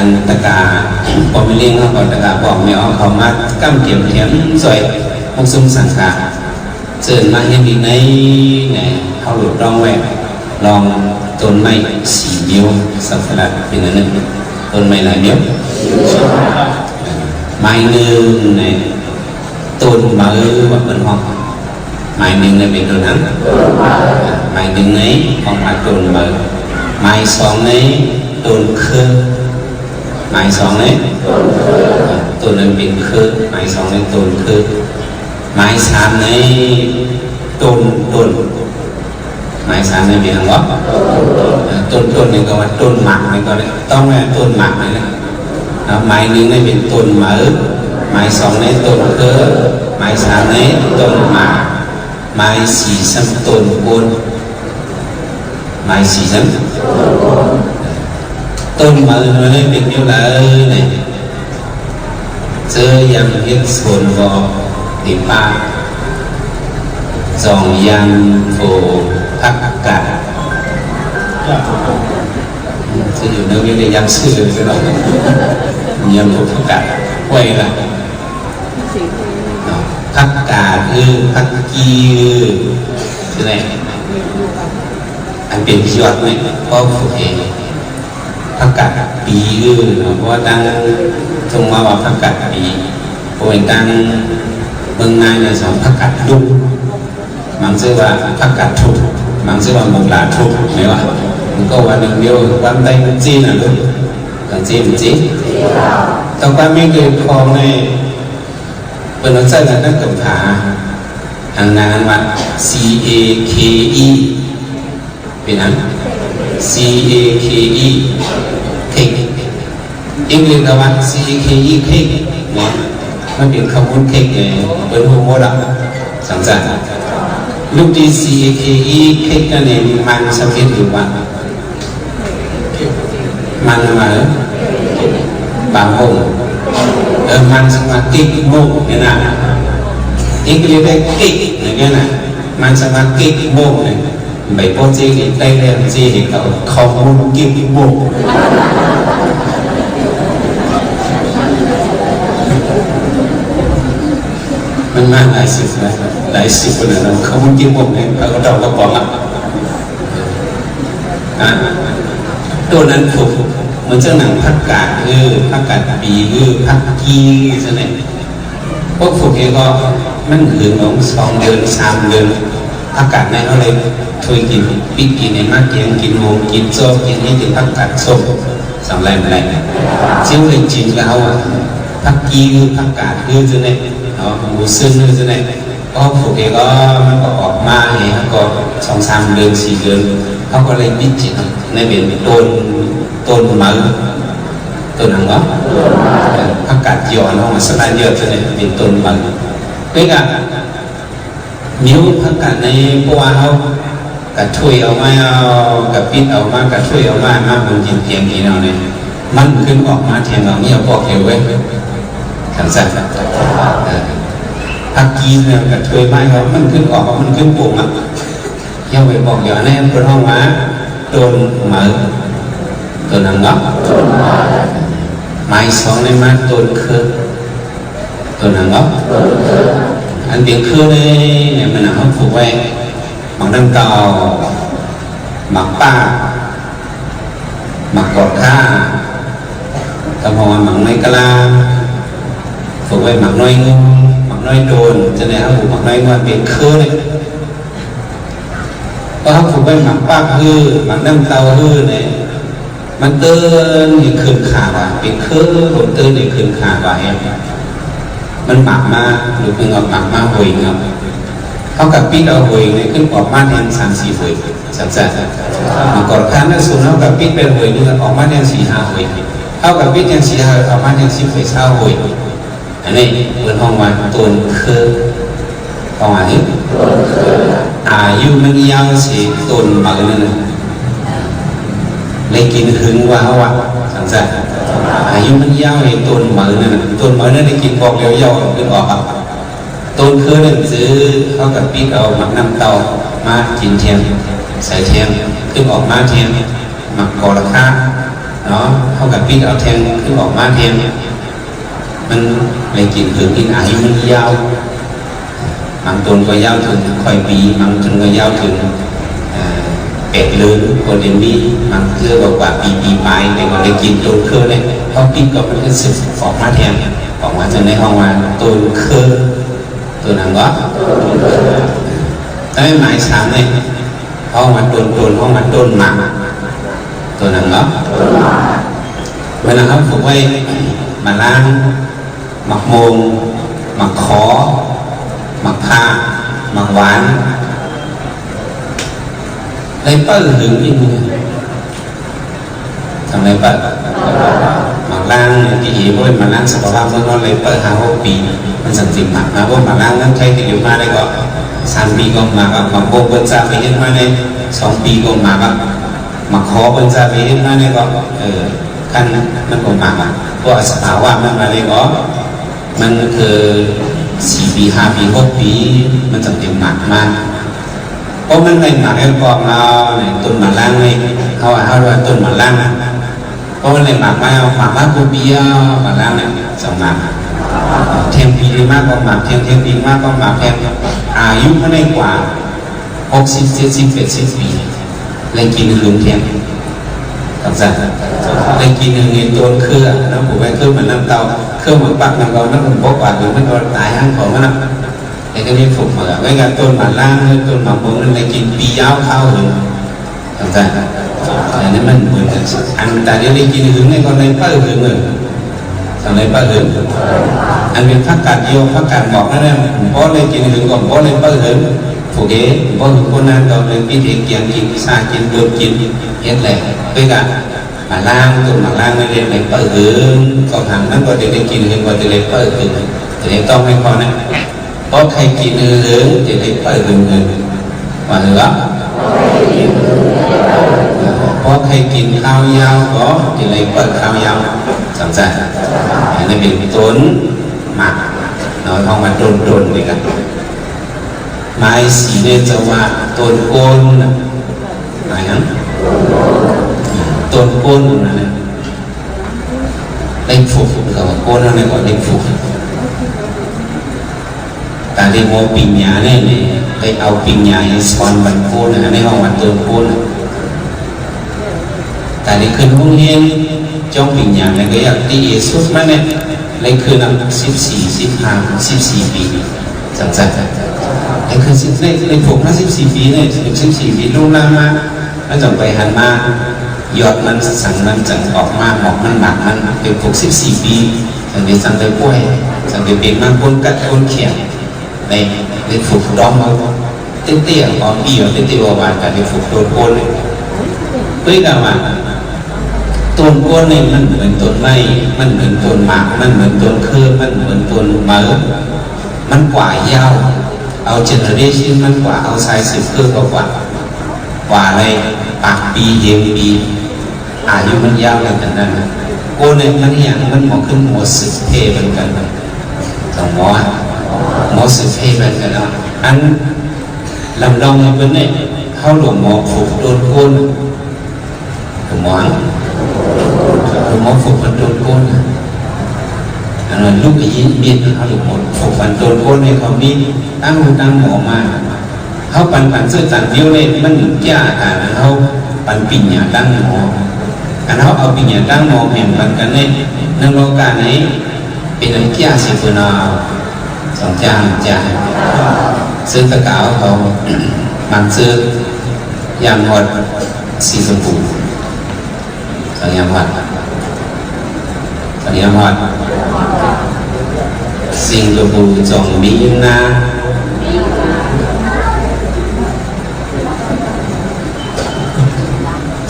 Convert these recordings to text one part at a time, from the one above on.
ອັນຕະກາ ພໍ່ແມ່ລ້ຽງເຮົາກໍຕະກາບອກແມ່ອອກເຂົ້າມາກຳກຽມແຖມຊ່ອຍພວກຊຸມສັງຄະ ເຊີນມາເຮັດອີກໃນ ໃນເຮົາຫຼຸດຕ້ອງໄວ້ລອງຕົ້ນໄມ້ສີ່ນິ້ວ ສັກກະລະເປັນອັນໜຶ່ງ ຕົ້ນໄມ້ຫຼາຍນິ້ວ ໄມ້ໜຶ່ງໃນ ຕົ້ນເໝີ ວ່າເພິ່ນຮ້ອງ ໝາຍໜຶ່ງໃນເປັນຕົ້ນຫຍັງ? ໝາຍໜຶ່ງໃນຮ້ອງວ່າຕົ້ນເໝີ ໝາຍສອງໃນຕົ້ນເຄີ ໝາຍສອງໃນຕົ້ນນັ້ນເປັນເຄີ ໝາຍສອງໃນຕົ້ນເຄີ ໝາຍສາມໃນຕົ້ນ ຕົ້ນ ໝາຍສາມນີ້ເປັນຫຍັງເກາະ? ເອີ ຕົ້ນ ຕົ້ນນີ້ກໍວ່າຕົ້ນໝາກນີ້ກໍໄດ້ ຕ້ອງແມ່ນຕົ້ນໝາກນີ້ແຫຼະ. ເອົາ ໝາຍໜຶ່ງນີ້ເປັນຕົ້ນເໝີ ໝາຍສອງນີ້ຕົ້ນເຄີ ໝາຍສາມນີ້ຕົ້ນໝາກ ໝາຍສີ່ຊ້ຳຕົ້ນໂກນ ໝາຍສີ່ຊ້ຳ ຕົ້ນເໝີນີ້ເປັນຢູ່ໃດນີ້? ເຈີຢາມເຮັດສວນບໍ່ຕິປ້າ ຈອງຢາມໂພຜັກກາດ ຈະຢູ່ເນີມີໄດ້ຢາມຊື່ເນາະ ຢາມໂພຜັກກາດ ໄວ້ລະ ເນາະ ຜັກກາດ ຫຼື ຜັກກີ່ ຫຼື ຈັ່ງໃດ ອັນເປັນຍອດນີ້ ພໍຜູກເອງ ຜັກກາດປີເອີ ເນາະ ເພາະວ່າທາງຊົງມາວ່າຜັກກາດປີ ເພາະເປັນທາງເມືອງນາຍນີ້ສອງ ຜັກກາດລຸກ ບາງຊື່ວ່າຜັກກາດທຸກ ບາງຊື່ວ່າໝົກຫຼາທຸກ ແມ່ນວ່າ ມັນກໍວ່າໜຶ່ງດຽວ ຄວາມໃດມັນຈີນນະລູກ ຕ້ອງຈີນ ຈີນ ແຕ່ຄວາມມີໂດຍຂອງໃນ ເພິ່ນເອົາໃສ່ໃນກຳພາ ທາງນານວ່າ C A K E ເປັນຫຍັງ? C A K E Cake ອັງກິດກໍວ່າ C A K E Cake ເນາະ ມັນເປັນເຂົ້າປຸ້ນເຄັກເດ້ ເພິ່ນຮູ້ໝົດລະ ສັງສານ ລູກທີ່ C A K E Cake ນັ້ນເອງ ມັນສຳເລັດ ຫຼືວ່າ ມັນວ່າ ເອີ ປາໂມງ ເອີ ມັນສາມາດເກັກໂມງນີ້ນະ ເກັກເລີຍໄດ້ເກັກນີ້ນະ ມັນສາມາດເກັກໂມງນີ້ ໃບໂປ້ເຈນີ້ໄດ້ແລ້ວເຈເຮັດເອົາເຂົ້າໂມງເກັກໂມງ ມັນມາຫຼາຍສິບນະ ຫຼາຍສິບພຸ້ນນະ ເຂົ້າໂມງເກັກໂມງນີ້ ເຂົາກໍເດົາກະປ໋ອງອະ. ອາ ໂຕນັ້ນຜູກ ເໝືອນຈັ່ງໜັງຜັກກາດ ຫຼື ຜັກກາດປີ ຫຼື ຜັກກີ່ ຈັ່ງໃດ ພວກຜູກເອງກໍມັນຫຶງເນາະ ສອງເດືອນ ສາມເດືອນ ຜັກກາດໃນເຮົາເລີຍຖ້ວຍກິນ ປິດກິນໃຫ້ມັນ ກິນ ກິນໂຮງ ກິນໂຊກ ກິນນີ້ ກິນຜັກກາດສົ້ມ ສຳໄລ ມາໄດ້ ຊິເລີຍຈິນກັບເຮົາ ຜັກກີ່ ຫຼື ຜັກກາດ ຫຼື ຈັ່ງໃດ ເນາະ ໝູຊຶນ ຫຼື ຈັ່ງໃດ ພໍຜູກເອງກໍມັນກໍອອກມາໃຫ້ເຮົາກໍສອງສາມເດືອນສີ່ເດືອນ ເຮົາກໍໄດ້ວິດຈິນໃນເປັນຕົ້ນ ຕົ້ນເໝີ ຕົ້ນຫຍັງເນາະ ຜັກກາດຢອດເນາະ ສະລາຍຢອດ ຈະໄດ້ເປັນຕົ້ນເໝີ ເພາະວ່າ ນິ້ວຜັກກາດໃນ ເພາະວ່າເຮົາ ກະຖ້ວຍເອົາມາ ເອົາກະປິດເອົາມາ ກະຖ້ວຍເອົາມາ ມາໝູນກິນກຽງກິນເອົານີ້ ມັນຂຶ້ນອອກມາແທນເຮົາ ມີເອົາປອກເຫວເວີຍ ຈັ່ງຊັ້ນ ເອີ ຜັກກີ່ນະ ກະຖ້ວຍມາເອົາ ມັນຂຶ້ນອອກ ມັນຂຶ້ນປຸງອະ ເຮົາໄປປອກເຫວ ອັນນັ້ນເພິ່ນຮ້ອງວ່າ ຕົ້ນເໝີ ຕົ້ນຫຍັງເນາະ ໝາຍສອງໃນມາ ຕົ້ນເຄີ ຕົ້ນຫຍັງເນາະ ອັນເປັນເຄີນີ້ ແມ່ນມັນເຮົາປູກໄວ້ ໝາກນ້ຳເຕົ້າ ໝາກປາກ ໝາກກອດຂ້າ ກໍເຮົາວ່າໝາກນ້ອຍກະລາ ປູກໄວ້ໝາກນ້ອຍງວງ ໝາກນ້ອຍໂດນ ຈັ່ງໃດເຮົາປູກໝາກນ້ອຍງວງເປັນເຄີນີ້ ພໍເຮົາປູກໄວ້ໝາກປາກຮື ໝາກນ້ຳເຕົ້າຮືນີ້ ມັນເຕີນໃຫ້ຂຶ້ນຂາວາ ເປັນເຄີລົມເຕີນໃຫ້ຂຶ້ນຂາວາແຮງ ມັນໝາກມາ ລູກໜຶ່ງອອກໝາກມາຫົວໜຶ່ງ ເຮົາກະປິດເອົາຫົວໜຶ່ງຂຶ້ນອອກມາແທນສາມສີ່ຫົວ ສຳຊາ ເມື່ອກ່ອນຄານນັ້ນສູນເຮົາກະປິດໄປຫົວໜຶ່ງອອກມາແທນສີ່ຫ້າຫົວ ເຮົາກະປິດແທນສີ່ຫ້າອອກມາແທນສິບຫົວຊາວຫົວ ອັນນີ້ເພິ່ນຮ້ອງວ່າຕົ້ນເຄີ ເພາະວ່ານີ້ ອາຍຸມັນຍາວຊິຕົ້ນເໝີນັ້ນນະ ໄດ້ກິນຫຶງກວ່າເຮົາວ່າ ຈັ່ງຊັ້ນ ອາຍຸມັນຍາວໃຫ້ຕົ້ນເໝີນັ້ນນະ ຕົ້ນເໝີນັ້ນໄດ້ກິນບອກດຽວຢາວຂຶ້ນອອກ ຕົ້ນເຄີນັ້ນຊື່ ເຮົາກະປິດເອົາໝາກນ້ຳເຕົ້າມາກິນແທນ ໃສ່ແທນ ຂຶ້ນອອກມາແທນ ໝາກກໍລະຄາ ເນ ເນາະ ເຮົາກໍປິດເອົາແທ່ງຂຶ້ນອອກມາແທນ ມັນໄດ້ກິນເຖິງ ກິນອາຍຸມັນຍາວ ບາງຕົ້ນກໍຍາວເຖິງຮ້ອຍປີ ບາງຕົ້ນກໍຍາວເຖິງ ເອີ ແປດເດືອນກໍໄດ້ມີ ບາງເທື່ອກໍກວ່າປີ ປີປາຍ ແຕ່ວ່າໄດ້ກິນຕົ້ນເຄືອເລີຍ ເຮົາປິດກໍມັນກໍສຶກອອກມາແທນ ອອກມາຈາກໃນຫ້ອງວ່າຕົ້ນເຄືອ ໂຕນັ້ນບໍ່? ແຕ່ໝາຍສາມນີ້ ເຮົາມາຕົ້ນ ຕົ້ນ ເຮົາມາຕົ້ນໝາກ ໂຕນັ້ນເນາະ ເວລາເຮົາປູກໄວ້ ໝາກລາງ ໝາກໂມງ ໝາກຂໍ ໝາກພ້າວ ໝາກຫວານ ໄດ້ເປີຫຶງອີກ ຈັ່ງໄດ້ເປີ ໝາກລາງທີ່ເຫັນບໍ່ແມ່ນໝາກລາງສະພາວະເມືອງເຮົາ ໄດ້ເປີຫ້າຫົກປີ ມັນຈັ່ງຊິໝາກ ມາພວກໝາກລາງເມືອງໄທທີ່ຢູ່ມາໄດ້ກໍສາມປີກໍໝາກ ໝາກໂມງເພິ່ນຈະໄປເຮັດມາໄດ້ສອງປີກໍໝາກ ໝາກຂໍເພິ່ນຈະໄປເຮັດມາໄດ້ກໍ ເອີ ຄັນມັນກໍໝາກ ເພາະສະພາວະມັນມາໄດ້ກໍ ມັນຄືສີ່ປີ ຫ້າປີ ຫົກປີ ມັນຈັ່ງເປັນໝາກມາ ເພາະມັນໄດ້ໝາກແລ້ວ ພວກເຮົານີ້ ຕົ້ນໝາກລາງນີ້ ເຮົາ ເຮົາວ່າຕົ້ນໝາກລາງນະ ເພາະມັນໄດ້ໝາກມາ ໝາກມາກູເບຍ ໝາກລາງນີ້ສອງໝາກ ແທ່ງປີມາກໍໝາກແທ່ງ ແທ່ງປີມາກໍໝາກແທ່ງ ອາຍຸມັນໄດ້ກວ່າຫົກສິບ ເຈັດສິບ ແປດສິບປີ ໄດ້ກິນເຖິງແທ່ງ ຈັ່ງຊັ້ນ ໄດ້ກິນເຖິງໃນຕົ້ນເຄືອນະ ປູກໄວ້ເຄືອໝາກນ້ຳເຕົ້າ ເຄືອໝາກປັກ ນຳເອົານຳຜົນບໍ່ກວາດ ມັນກໍຕາຍຫາງຂອງມັນນະ ແຕ່ກໍມີຜົນມາ ເວລາຕົ້ນໝາກລາງ ຕົ້ນໝາກໂມງນັ້ນໄດ້ກິນປີຍາວຄາວເຖິງ ຈັ່ງຊັ້ນ ອັນນີ້ມັນເໝືອນກັນ ອັນຕາດຽວໄດ້ກິນຫຶງນີ້ກໍໄດ້ເປີຫຶງເລີຍ ຈັ່ງໄດ້ເປີຫຶງ ອັນເປັນຜັກກາດຢຽວ ຜັກກາດໝອກນັ້ນນະ ບໍ່ໄດ້ກິນຫຶງກໍບໍ່ໄດ້ເປີຫຶງ ຜູ້ເດ ບໍ່ຫຶງຄົນນັ້ນກໍໄດ້ກິນເອງ ກຽງກິນ ຊາກິນ ໂດດກິນ ເຮັດແຫຼະ ເວລາ ມາລ້າງ ຕົ້ນໝາກລ້າງນັ້ນເຮັດໃຫ້ເປີເຫິງ ກໍຫາງມັນກໍຈະໄດ້ກິນເຫິງ ກໍຈະໄດ້ເປີເຫິງ ຈະໄດ້ຕ້ອງໃຫ້ພໍນະ ເພາະໃຜກິນເຫິງ ຈະໄດ້ເປີເຫິງ ວ່າເຖິງເນາະ ເພາະໃຜກິນຄາວຍາວ ກໍຈະໄດ້ເປີຄາວຍາວ ຈັ່ງຊັ້ນ ອັນນີ້ເປັນຕົ້ນໝາກເນາະ ເຮົາມາຕົ້ນໆນີ້ລະ ໝາຍສີ່ເນ ຈະວ່າຕົ້ນໂກນນະ ໝາຍຫຍັງ? ຕົ້ນໂກນນັ້ນນະ ເຫຼັກຟຸກ ເຂົາວ່າໂກນນັ້ນກໍເຫຼັກຟຸກ ການຮຽນຮູ້ປີນຍານີ້ ໄດ້ເອົາປີນຍາໃຫ້ສອນບັນໂກນ ອັນນີ້ເຮົາວ່າຕົ້ນໂກນ ການໄດ້ຂຶ້ນໂຮງຮຽນຈົບປີນຍາໃນໄລຍະທີ່ສຸດມານີ້ ໄດ້ຄືນນຳສິບສີ່ ສິບຫ້າ ສິບສີ່ປີ ຈັ່ງຊັ້ນ ໄດ້ຄືນສິບ ໄດ້ ໄດ້ຝຶກມາສິບສີ່ປີນີ້ ສິບສີ່ປີ ລຸນມາ ມາ ມັນຈັ່ງໄປຫັນມາ ຍອດມັນ ສັງມັນຈັ່ງອອກມາ ໝອກມັນ ໝາກມັນ ໄດ້ຝຶກສິບສີ່ປີ ຈັ່ງໄດ້ ຈັ່ງໄດ້ປ່ວຍ ຈັ່ງໄດ້ເປັນມາ ຄົນກັດຄົນຂຽນ ໄດ້ ໄດ້ຝຶກດອມເອົາ ເຕັ້ໆ ເອົາປີເອົາເຕັ້ໆ ວ່າ ວ່າການໄດ້ຝຶກໂຕນໂກນ ເຄີຍກະວ່າ ຕົ້ນໂກນນີ້ມັນເໝືອນຕົ້ນໄມ້ ມັນເໝືອນຕົ້ນໝາກ ມັນເໝືອນຕົ້ນເຄີ ມັນເໝືອນຕົ້ນໄມ້ ມັນກວ່າຍາວ ເອົາເຈເນເຣຊິນມັນກວ່າ ເອົາສາຍສືບເຄີເຂົາກວ່າ ກວ່າໄດ້ປາກປີ ເຮງປີ ອາຍຸມັນຍາວຂະໜາດນັ້ນ ໂກນນີ້ມັນອີ່ຫຍັງ ມັນໝໍຂຶ້ນໝໍສືບເພເໝືອນກັນ ຕ້ອງໝໍ ໝໍສືບເພເໝືອນກັນເນາະ ອັນລຳລອງໃຫ້ເພິ່ນນີ້ ເຮົາຫຼວງໝໍຜູກຕົ້ນໂກນ ໝໍ ໝໍຜູກມັນຕົ້ນໂກນ ອັນນັ້ນລູກໄປຍິນເມດ ເຮົາລູກໝໍຜູກມັນຕົ້ນໂກນໃຫ້ເຂົາມີຕັ້ງ ຕັ້ງໝໍມາ ເຮົາປັນ ປັນເຊີຕານວິວນີ້ ມັນແກ້ອາການ ເຮົາປັນປິນຍາຕັ້ງໝໍ ຄັນເຮົາເອົາປິນຍາຕັ້ງໝໍແບ່ງປັນກັນນີ້ ໃນໂລການີ້ ເປັນອັນເຈ້ຍຊິເປີນເອົາ ສອງຈານ ຈານ ເຊີຕະກາວເຂົາ ມັນເຊີ ຍາມຮອດສີຊົມພູ ສັນຍາມຮອດ ສັນຍາມຮອດ ສີຊົມພູຈົ່ງມີນາ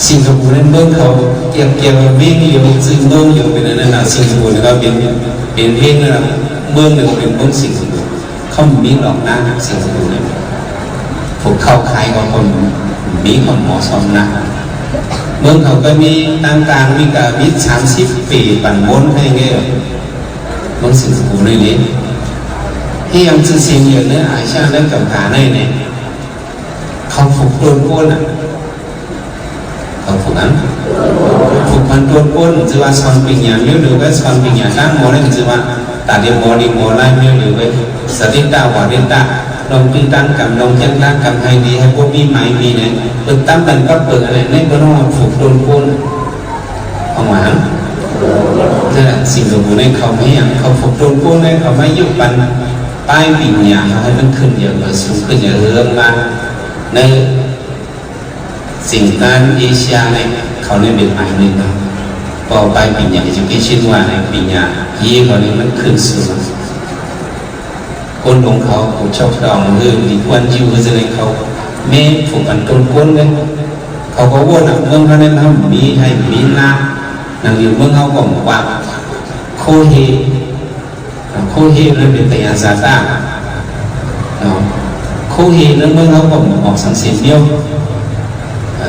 ສິງກະປູນັ້ນເບິ່ງເຂົາກຽມ ກຽມເວງຢູ່ ຊື່ເມືອງຢູ່ເປັນອັນນັ້ນນະ ສິງກະປູນີ້ກໍເປັນ ເປັນເວງນະ ເມືອງໜຶ່ງເປັນເມືອງສິງກະປູ ເຂົາມີຫຼອກນາສິງກະປູນີ້ ພວກເຂົາຂາຍກໍເຂົາມີຄວາມເໝາະສົມນະ ເມືອງເຂົາກໍມີຕ່າງໆ ມີກະມີສາມສິບປີປັນມົນໃຫ້ເດ້ ເມືອງສິງກະປູນີ້ນີ້ ທີ່ຍັງຊື່ສຽງຢູ່ໃນອາຊຽນ ໃນກຳກາໃນນີ້ ເຂົາຜູກຕົ້ນໂກນນະ ເຂົາຜູກຫຍັງ? ຜູກ ມັນຕົວະປົນ ຊື່ວ່າສອນປິນຍາແນວດຽວກັນ ສອນປິນຍາທາງໝໍນັ້ນ ຊື່ວ່າຕາເດໝໍດີໝໍລາຍແນວດຽວກັນ ສະລິຕະວາລິຕະ ລອງຕື້ຕາງກຳ ລອງຈັນຕາງກຳ ໃຫ້ດີໃຫ້ບໍ່ມີໄໝມີນະ ເປີດຕາມກັນປັບເປີດອັນນັ້ນ ໃນບໍ່ນ້ອງຜູກຕົວະປົນ ອອກມາ ເທື່ອສິ່ງຕົວະປຸນໃນເຂົາມີຫຍັງ ເຂົາຜູກຕົວະປົນໃນ ເຂົາມາຍຸບປັນປາຍປິນຍາ ເຮົາໃຫ້ມັນຂຶ້ນຢ່າງສູງຂຶ້ນຢ່າເຮືອງມາ ໃນ ສິ່ງການເອເຊຍນີ້ ເຂົານີ້ເປັນປາຍໜຶ່ງເນາະ ເພາະປາຍປິນຍາ education ວ່າໃນປິນຍາທີ່ເຂົານີ້ມັນຂຶ້ນສູງ ກົນຂອງເຂົາ ຜູ້ຊອກດອງ ຫຼື ລີກວນຢູ ຄືຈັ່ງໃດ ເຂົາແມ່ນຜູ້ປັນຕົ້ນກົນເດ້ ເຂົາກໍເວົ້ານຳເມືອງເຮົານັ້ນ ເຮົາມີໄຮ່ມີນາ ໜັງຢູ່ເມືອງເຮົາກໍກວ້າງ ໂຄເຮ ໂຄເຮນັ້ນເປັນໄຕອາຊາຕາເນາະ ໂຄເຮໃນເມືອງເຮົາກໍອອກສັງເສນມຽວ ເອີ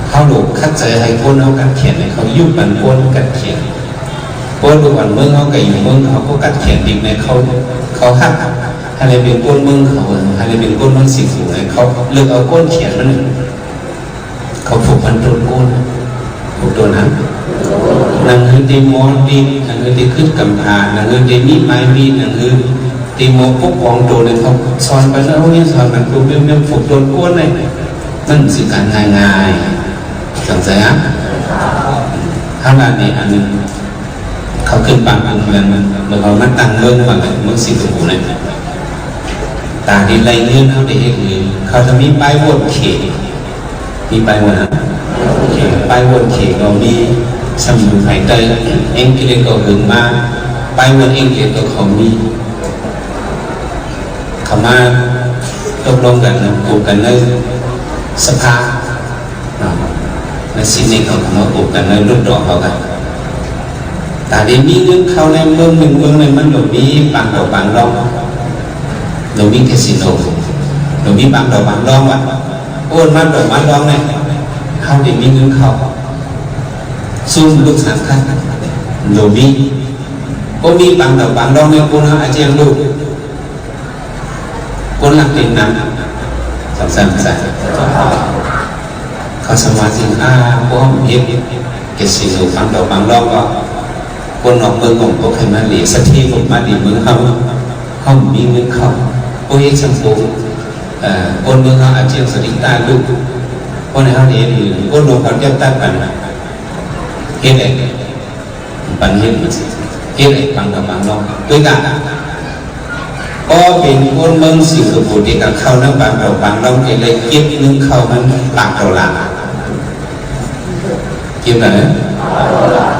ເຮົາໂລກຂັດໃຈໃຫ້ຄົນເຮົາກັດຂຽນ ໃຫ້ເຂົາຍຸບປັນຄົນກັດຂຽນ ເພາະທຸກວັນເມືອງເຮົາກໍຢູ່ເມືອງເຂົາ ເຂົາກໍກັດຂຽນອີກໃນເຂົາ ເຂົາຮັກໃຫ້ໄດ້ເປັນຄົນເມືອງເຂົາ ໃຫ້ໄດ້ເປັນຄົນເມືອງສີພູ ໃຫ້ເຂົາເລືອກເອົາຄົນຂຽນມັນ ເຂົາຜູກພັນຕົ້ນໂກນ ຜູກຕົ້ນຫຍັງ? ໜັງສືເຕມອນຕິດ ໜັງສືເຕຄຶດກຳພາ ໜັງສືເຕມີໄມ້ມີດ ໜັງສືເຕມໍປົກປ້ອງໂຕ ໃນເຂົາສອນໄປໃນໂຮງຮຽນ ສອນກັນປຸບແມ່ນຜູກຕົ້ນໂກນ ນັ້ນມັນຊິການງ່າຍໆ ສັງໄສຫະ? ເຮົາລະນີ້ອັນ ເຂົາຂຶ້ນປາງກຸງເມືອງ ເມືອງເຮົາມາຕັ້ງເມືອງວ່າເມືອງສິງກະໂປນະ ຕາດີໄລ່ເງິນເຮົາໄດ້ເຮັດເງິນ ເຂົາຈະມີປ້າຍໂຫວດເຂດ ມີປ້າຍໂຫວດຫຍັງ? ປ້າຍໂຫວດເຂດກໍມີ ສ່ຳຢູ່ພາຍໃຕ້ ອັງກິດກໍຂຶ້ນມາ ປ້າຍໂຫວດອັງກິດກໍເຂົາມີ ເຂົາມາຕົກລົງກັນ ກົມກັນໃນສະພາ ເນາະ ໃນຊິດນີ້ເຂົາກໍມາປົກກັນໃນລຸດດອກເຮົາກັນ ຕາໄດ້ມີເງິນເຂົ້າໃນເມືອງໜຶ່ງເມືອງໃດ ມັນກໍມີບາງດອກບາງລ່ອງ ກໍມີກາສິໂນ ກໍມີບາງດອກບາງລ່ອງວ່າ ໂອ້ ມາດອກມາລ່ອງນີ້ ເຮົາໄດ້ມີເງິນເຂົ້າ ຊຸມລູກສາມຄັນ ກໍມີ ກໍມີບາງດອກບາງລ່ອງໃນຄົນເຮົາອາດຈະຍັງລູກ ຄົນລັກເປັນນຳ ສຳຄັນ ເຂົາສາມາດຊິ ອາ ພວກເຮົາເຮັດກາສິໂນ ບາງດອກບາງລ່ອງກໍ ຄົນນອກເມືອງກໍບໍ່ໃຫ້ມາເລ ສະເທກໍມາເລເມືອງເຮົາ ເຮົາມີເງິນເຂົ້າ ບໍ່ເຮັດສັງຄົມ ເອີ ຄົນເມືອງເຮົາອາດຈະສະລິດຕາລຸ ຄົນໃຫ້ເຮົາເຮັດ ຄົນນອກເຂົາຈະຕັດປັນ ເຮັດແຫຼະ ປັນເຮັດ ເຮັດໃຫ້ຟັງກັບຟັງເນາະ ດ້ວຍກັນ ກໍເປັນຄົນເມືອງສິງກະໂປ ທີ່ກະເຂົ້ານຳບາງເຖົ້າບາງນ້ອງ ທີ່ໄດ້ເກັບເງິນເຂົ້າມັນຫຼັກໂດລາ ເກັບອັນໃດ?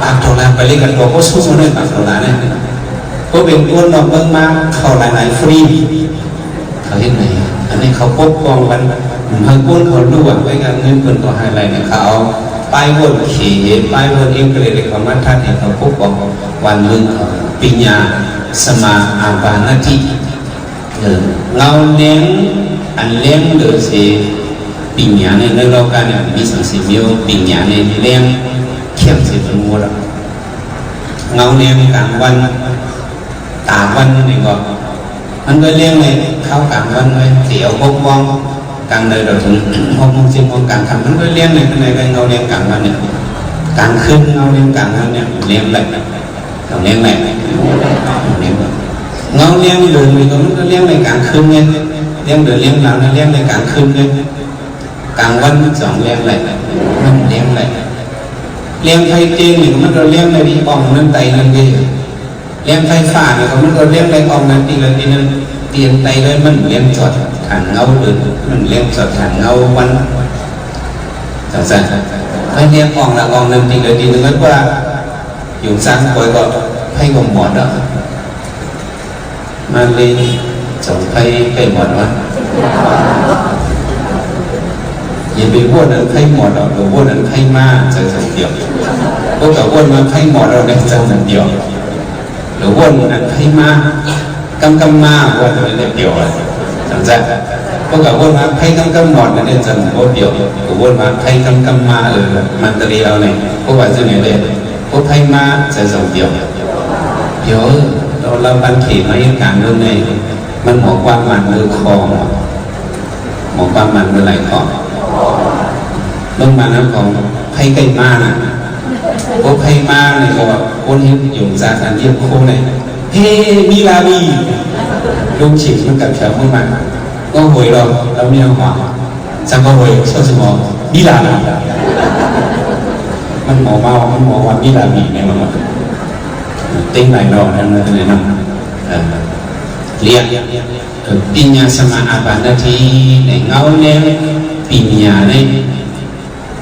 ຫຼັກໂດລາ ໄປເລີຍກັນ ກໍບໍ່ສູ້ເນາະ ຫຼັກໂດລານີ້ ກໍເປັນຄົນນອກເມືອງມາ ເຂົ້າຫຼາຍໆຟຣີ ເຂົາເຮັດໃຫ້ ອັນນີ້ເຂົາປົກປ້ອງມັນ ໃຫ້ຄົນເຂົາຮູ້ວ່າ ເອີຍ ເງິນເພິ່ນກໍໃຫ້ຫຼາຍນະ ເຂົາເອົາປ້າຍໂຫວດເຂດ ປ້າຍໂຫວດອັງກິດເຂົ້າມາທັດໃຫ້ເຂົາປົກປ້ອງບ້ານເມືອງເຂົາ ປິນຍາ ສະມາ ອາວານະຕິ ເອີ ເງົາແນງ ອັນແລງເດີເສ ປິນຍາໃນ ໃນໂລການີ້ມີສອງສີ່ແນວ ປິນຍາໃນແລງ ຂຽນໃສ່ເພິ່ນໝົດ ເງົາແນງກາງວັນ ຕາວັນນີ້ກໍ ມັນກໍແລງໃນຄາວກາງວັນໄວ້ ແຕ່ຫົກໂມງກາງໃດດອກເຖິງຫົກໂມງ ສິບໂມງກາງຄ່ຳ ມັນກໍແລງໃນ ໃນເງົາແນງກາງວັນນີ້ ກາງຄືນເງົາແນງກາງວັນນີ້ແລງໄດ້ ເງົາແນງໄດ້ ເງົາແນງເດີນນີ້ກໍ ມັນກໍແລງໃນກາງຄືນໄງ ແລງເດີນແລງລາວນັ້ນແລງໃນກາງຄືນໄງ ກາງວັນມັນສອງແລງໄດ້ ມັນແລງໄດ້ ແລງໄຟເຕັງນີ້ກໍ ມັນກໍແລງໃນທີ່ອ່ອງນັ້ນໄຕນັ້ນເດ້ ແລງໄຟຟ້ານີ້ກໍມັນກໍແລງໄດ້ອອກໜ້າທີ່ລະທີ່ໜຶ່ງ ທີ່ອັນໃດເລີຍ ມັນແລງສອດທາງເງົາເລີຍ ມັນແລງສອດທາງເງົາວັນ ຈັ່ງຊັ້ນ ໄຟແລງອອກລະອອກໜ້າທີ່ລະທີ່ໜຶ່ງ ແລ້ວກວ່າຢູ່ສາງກອຍກໍໄຟກໍໝອດເນາະ ມາເລຍ ສອງໄຟໃກ້ໝອດວະ ຢ່າໄປວົນອັນໄຟໝອດດອກ ວົນອັນໄຟມາໃສ່ສອງດຽວ ບໍ່ກໍວົນມາໄຟໝອດດອກ ໃນຈັງນັ້ນດຽວ ຫຼືວົນອັນໄຟມາ ກຳກຳມາ ວ່າຈະແມ່ນດຽວ ຈັ່ງຊັ້ນ ບໍ່ກໍວົນມາໄຟກຳກຳໝອດ ແມ່ນຈັງບໍ່ດຽວ ກໍວົນມາໄຟກຳກຳມາ ເອີ ມັນຕະເລເອົານີ້ ບໍ່ວ່າຈັ່ງໃດເລີຍ ໂອ ໃຜມາໃສ່ສອງດຽວ ດຽວ ເອີ ລາວ ລາວບ້ານເຂດມາເຮັດການເລື່ອງໃດ ມັນໝໍກວ້າງມັນເລີຄອງ ໝໍກວ້າງມັນເລີໄຫຼຄອງ ເບິ່ງມານຳຂອງໃຜໃກ້ມານະ ບໍ່ໃຜມານີ້ກໍວ່າຄົນເຮັດຢູ່ຈາກອັນລຽບໂຄໄດ້ ເຮ ມີລາມີ ລຸງຊິງມັນກໍເຂົ້າມາ ກໍໂຫຍດອກ ລາວມີຫົວ ສັງກໍໂຫຍ ຊອດສະໝໍ ມີລາມີ ມັນໝໍເມົາ ມັນໝໍວ່າມີລາມີແມ່ນບໍ່ ເຕັງຫຼາຍດອກນັ້ນເນາະ ເອີ ລຽກ ປິນຍາສະມາອາປານາທີ ໃນເງົາແນວປິນຍາໃນ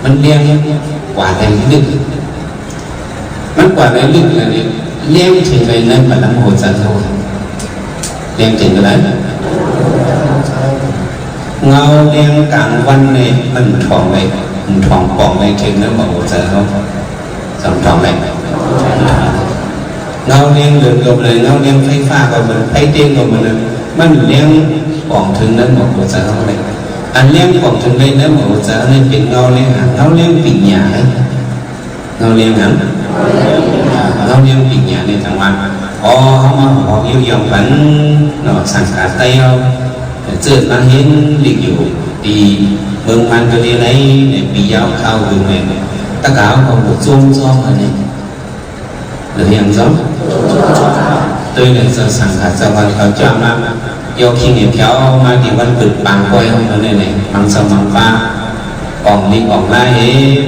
ມັນລຽງກວ່າໄດ້ລຶກ ມັນກວ່າໄດ້ລຶກແລ້ວນີ້ ລຽງເຖິງໄດ້ໃນປະດັງຫົວໃຈເຮົາ ລຽງເຖິງໄດ້ ເງົາລຽງກາງວັນນີ້ ມັນທ່ອງໄດ້ ມັນທ່ອງປ່ອງໄດ້ເຖິງໃນຫົວໃຈເຮົາ ສອງທ່ອງໄດ້ ເງົາລຽງເດືອນກໍບໍ່ໄດ້ ເງົາລຽງໄຟຟ້າກໍບໍ່ໄດ້ ໄຟເຕັນກໍບໍ່ໄດ້ ມັນລຽງປ່ອງເຖິງໃນຫົວໃຈເຮົາໄດ້ ອັນລຽງປ່ອງເຖິງໄດ້ໃນຫົວໃຈເຮົານີ້ເປັນເງົາລຽງຫຍັງ ເງົາລຽງປິນຍາເດ້ ເງົາລຽງຫຍັງ ເງົາລຽງປິນຍາໃນຈັງຫວະ ອໍ ເຮົາມາເວົ້າຢ້ອງໆກັນເນາະ ສັງຄະໄຕເຮົາ ເຈີມາເຫັນລິກຢູ່ທີ່ເມືອງມັນດາລີໃນ ໃນປີຍາວຄາວຄືແມ່ນ ຕະກາວຂອງພວກຊົງຊອງອັນນີ້ ຫຼືຫຍັງຊອງ ໂດຍເຈົ້າສັງຄະເຈົ້າວັດເຂົາເຈົ້າມາ ຍົກຄີງໃຫ້ແຖວມາທີ່ວັນພຶດປາງກ້ອຍເຮົາເທົ່ານັ້ນແຫຼະ ມັງສະມັງປາ ອອກລິກອອກລາຍເອ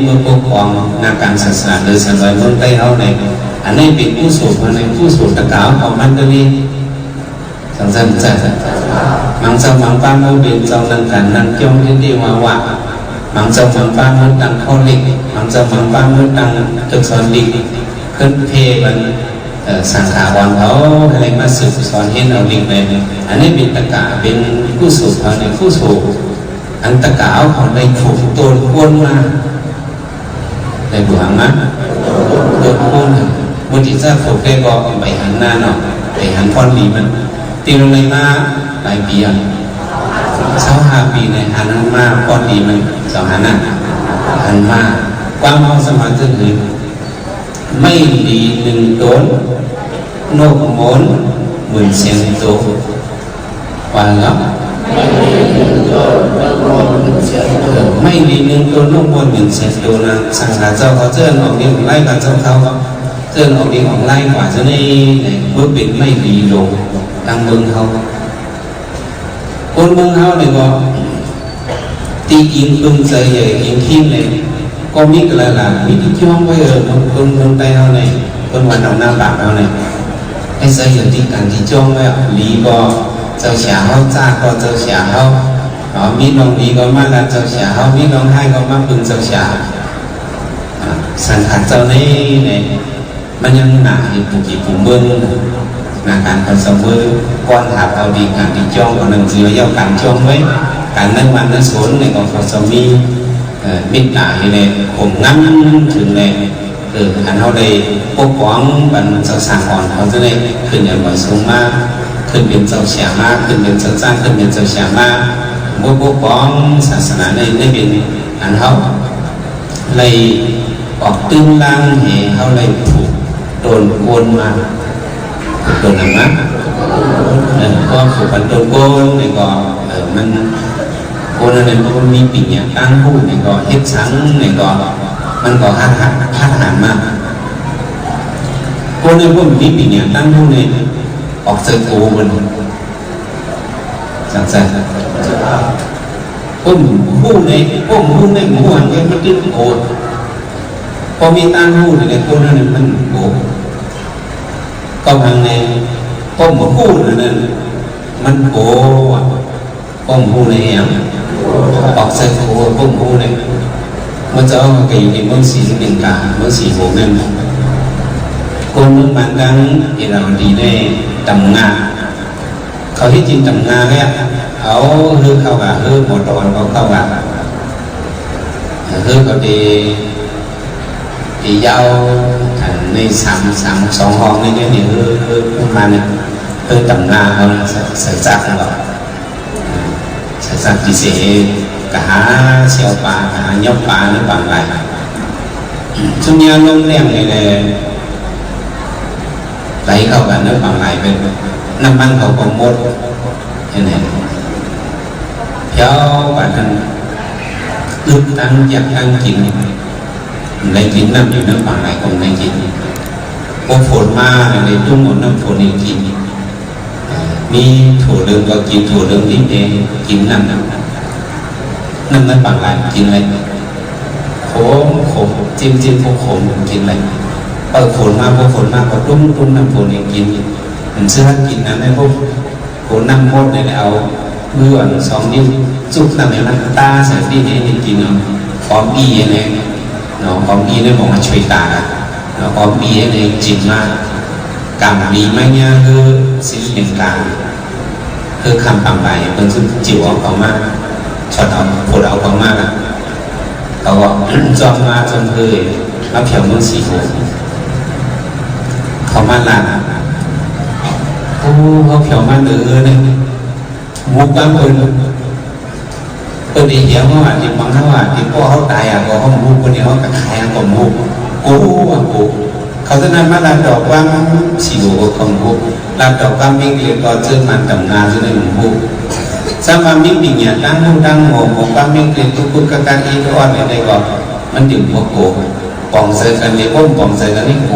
ເມືອປົກຄອງນັກການສາສະໜາ ຫຼືສະໜອຍເມືອງໃຕ້ເຮົາໃນ ອັນນີ້ເປັນກຸສົນ ອັນນີ້ກຸສົນຕະກາວຂອງມັນໂດຍນີ້ ຈັ່ງຊັ້ນຈ້າ ມັງເຈົ້າມັງປາເມືອເປັນເຈົ້ານັ່ງການນັ່ງຈ້ອງເດເດວາວາ ມັງເຈົ້າມັງປາເມືອຕັ້ງຂໍ້ເລັກ ມັງເຈົ້າມັງປາເມືອຕັ້ງຈົກສອນລິກ ເພິ່ນເພວັນ ເອີ ສັງຂາອອນເຮົາໃຫ້ໄດ້ມາສືບສອນຮຽນເອົາລິກແມ່ນ ອັນນີ້ເປັນຕະກາ ເປັນກຸສົນເຮົາໃນກຸສົນ ອັນຕະກາເຮົາຂອງໄດ້ຖືກໂຕນກວນມາ ໄດ້ບຸນມາ ໂຕນກວນ ມື້ທີ່ຈະພົບໄດ້ກໍໄປຫັນໜ້າເນາະ ໄປຫັນພອນດີມັນ ຕິລະໄລມາຫຼາຍປີອະ ຊາວຫ້າປີໃນຫັນມາພອນດີມັນ ຊາວຫ້າໜ້າ ຫັນມາ ຄວາມເຮົາສາມາດຈະເຫັນ ໄມ້ດີໜຶ່ງໂຕນ ນົກໂມນໝື່ນແສນໂຕ ວ່າແລ້ວ ໄມ້ດີໜຶ່ງໂຕນ ນົກໂມນໝື່ນແສນໂຕນະ ສັງຂາເຈົ້າເຂົາເອີ້ນອອກນິໄລບາດເຈົ້າເຂົາ ເອີ້ນອອກນິອອກໄລກວ່າຈະໄດ້ ເມື່ອເປັນໄມ້ດີໂລງ ທາງເມືອງເຮົາ ຄົນເມືອງເຮົານີ້ກໍ ຕິອີງເບິ່ງໃຈໃຫຍ່ອີງຄີງແຫຼະ ກໍມີກະລະຫຼານ ມີທີ່ຈ້ອງໄວ້ເອີ ຄົນເມືອງໃຕ້ເຮົານີ້ ຄົນວັດໜອງນາປາກເຮົານີ້ ໃຫ້ໃຈໃຫຍ່ຕິການທີ່ຈ້ອງໄວ້ ລີກໍເຈົ້າຊາເຮົາ ຈ້າກໍເຈົ້າຊາເຮົາ ເນາະ ມີນ້ອງດີກໍມາລັດເຈົ້າຊາເຮົາ ມີນ້ອງຮ້າຍກໍມາເບິ່ງເຈົ້າຊາ ອາ ສັງຂາດເຈົ້ານີ້ ມັນຍັງໜ້າເຮັດປູກກີປູເມືອງ ໜ້າການຄອນເຊີນເວີ ກ່ອນຫາກເອົາດີການດີຈ້ອງ ເອົາໜັງສືມາເຍົາການຈ້ອງໄວ້ ການໃນວັນໃນໂສນໃນກໍພໍຈະມີ ເອີ ເມດຕາຢູ່ໃນຂົງງາມເຖິງໃນ ເອີ ອັນເຮົາໄດ້ປົກປ້ອງບັນເຈົ້າສາກອນ ເຮົາຈະໄດ້ຂຶ້ນຢ່າງມາສູງມາ ຂຶ້ນເປັນເຈົ້າຊາມາ ຂຶ້ນເປັນເຈົ້າຈ້າ ຂຶ້ນເປັນເຈົ້າຊາມາ ບໍ່ປົກປ້ອງສາສະໜາໃນ ໃນເປັນອັນເຮົາ ໄລ່ອອກຕື່ມລ້າງໃຫ້ເຮົາໄດ້ຜູກຕົ້ນໂກນມາ ຜູກຕົ້ນນັ້ນມາ ເອີ ກໍຜູກພັນຕົ້ນໂກນນີ້ກໍ ເອີ ມັນ ໂກນນັ້ນມັນມີປິນຍາຕ່າງຮູ້ນີ້ກໍເຮັດສັງນີ້ກໍ ມັນກໍຮັກ ຮັກ ຮັກຫານມາ ໂກນນີ້ບໍ່ມີປິນຍາຕ່າງຮູ້ນີ້ ອອກໃສ່ໂກມັນ ຈັ່ງຊັ້ນ ຜົມຮູ້ໃນ ຜົມຮູ້ໃນໝູ່ຫັ້ນ ມັນຕື່ນໂອດ ພໍມີຕ່າງຮູ້ໃນຄົນນັ້ນ ມັນໂອດ ກໍພັງໃນ ຜົມຮູ້ນັ້ນ ມັນໂອດ ຜົມຮູ້ໃນຫຍັງ ອອກໃສ່ໂອ ຜົມຮູ້ໃນ ເມື່ອເຈົ້າໄປຢູ່ທີ່ເມືອງສີລັງກາ ເມືອງສີໂຫງນັ້ນ ຄົນເມືອງບ້ານດັງ ເອລາວະດີ ໃນຕຳງາ ເຂົາເຮັດຈິນຕຳງາແລ້ວ ເອົາເຮືອເຂົ້າວ່າ ເຮືອມໍຕອນເຂົາເຂົ້າວ່າ ເຮືອເຂົາເດ ເດຍາວ ອັນໃນສາມ ສາມ ສອງຫ້ອງນີ້ ເຮືອ ເຮືອປະມານ ເຮືອຕຳງາເຂົາ ສາຍຈັກເນາະ ສາຍຈັກທີ່ເສ ກະຫາສ່ຽວປາ ກະຫາຫຍໍ້ປາ ໃນບາງຫຼາຍ ຊຸມຍາລົມແລ້ງນີ້ແຫຼະ ໄຫຼເຂົ້າກັນເດີ ບາງຫຼາຍເປັນນ້ຳມັນເຂົາກໍໝົດ ເຫັນໄໝ ແຖວບາດນັ້ນ ອຶດຕັນຢາກຕັນກິນ ໄດ້ກິນນ້ຳຢູ່ນ້ຳປາງຫຼາຍຄົນໄດ້ກິນ. ພໍຝົນມາແລ້ວໄດ້ຕຸ້ມເອົານ້ຳຝົນໃຫ້ກິນ. ມີຖົ່ວເຫຼືອງກໍກິນຖົ່ວເຫຼືອງດິບເອງ, ກິນນ້ຳ ນ້ຳໃນປາງຫຼາຍກິນໄດ້. ຂົມ ຂົມ ຈິ້ມ ຈິ້ມ ຂົມ ຂົມ ກິນໄດ້. ເອີ ຝົນມາ ພໍຝົນມາກໍຕຸ້ມ ຕຸ້ມນ້ຳຝົນໃຫ້ກິນ. ມັນຊິຫາກິນອັນໃດ ພໍ ໂກນ້ຳໝົດນີ້ແຫຼະ ເອົາມືອັນສອງນິ້ວຈຸບນ້ຳໃຫ້ມັນຕາໃສ່ປີ້ໃຫ້ໄດ້ກິນເນາະ. ຄວາມອີ່ແນ່ເນາະ ຄວາມອີ່ໃນໝໍມາຊ່ວຍຕາເນາະ. ຄວາມອີ່ໃນຈິງມາກຳລີມາຍາຄືສິເປັນກາງ ຄືຄຳປາງໃດເພິ່ນສຸດຈິວເອົາເຂົ້າມາ ຊອດເອົາ ໂພດເອົາເຂົ້າມາລະ. ເຂົາກໍຈ້ອງມາຈົນເຄີຍມາແຖວເມືອງສີໂບດ ເຂົ້າມາລານ ໂອ້ ເຮົາແຖວມາເດີເອີຍ ຮູ້ຄວາມເພິ່ນ ເພິ່ນໄດ້ເຫັນເຮົາອາດຊິຟັງເຮົາອາດຊິພໍເຮົາຕາຍອາດກໍເຮົາຮູ້ ເພິ່ນເຫັນເຮົາກໍຂາຍເຮົາກໍຮູ້ ໂອ້ ໂອ້ ເຂົາຈະນັ້ນມາລາດດອກວັງສີໂບດກໍຮູ້ ລາດດອກວັງເມັງເລກອນເຊີນມານຕຳນາຢູ່ໃນຮູ້ ສຳວ່າມີປິນຍາຕ່າງຮູ້ຕ່າງໝໍ ໝໍກວ່າເມັງເລກທຸກໆກະກະອີກອອນໄດ້ກໍ ມັນຈຶ່ງບໍ່ໂກ ປອງໃສ່ກັນນີ້ ອົມປອງໃສ່ກັນນີ້ໂກ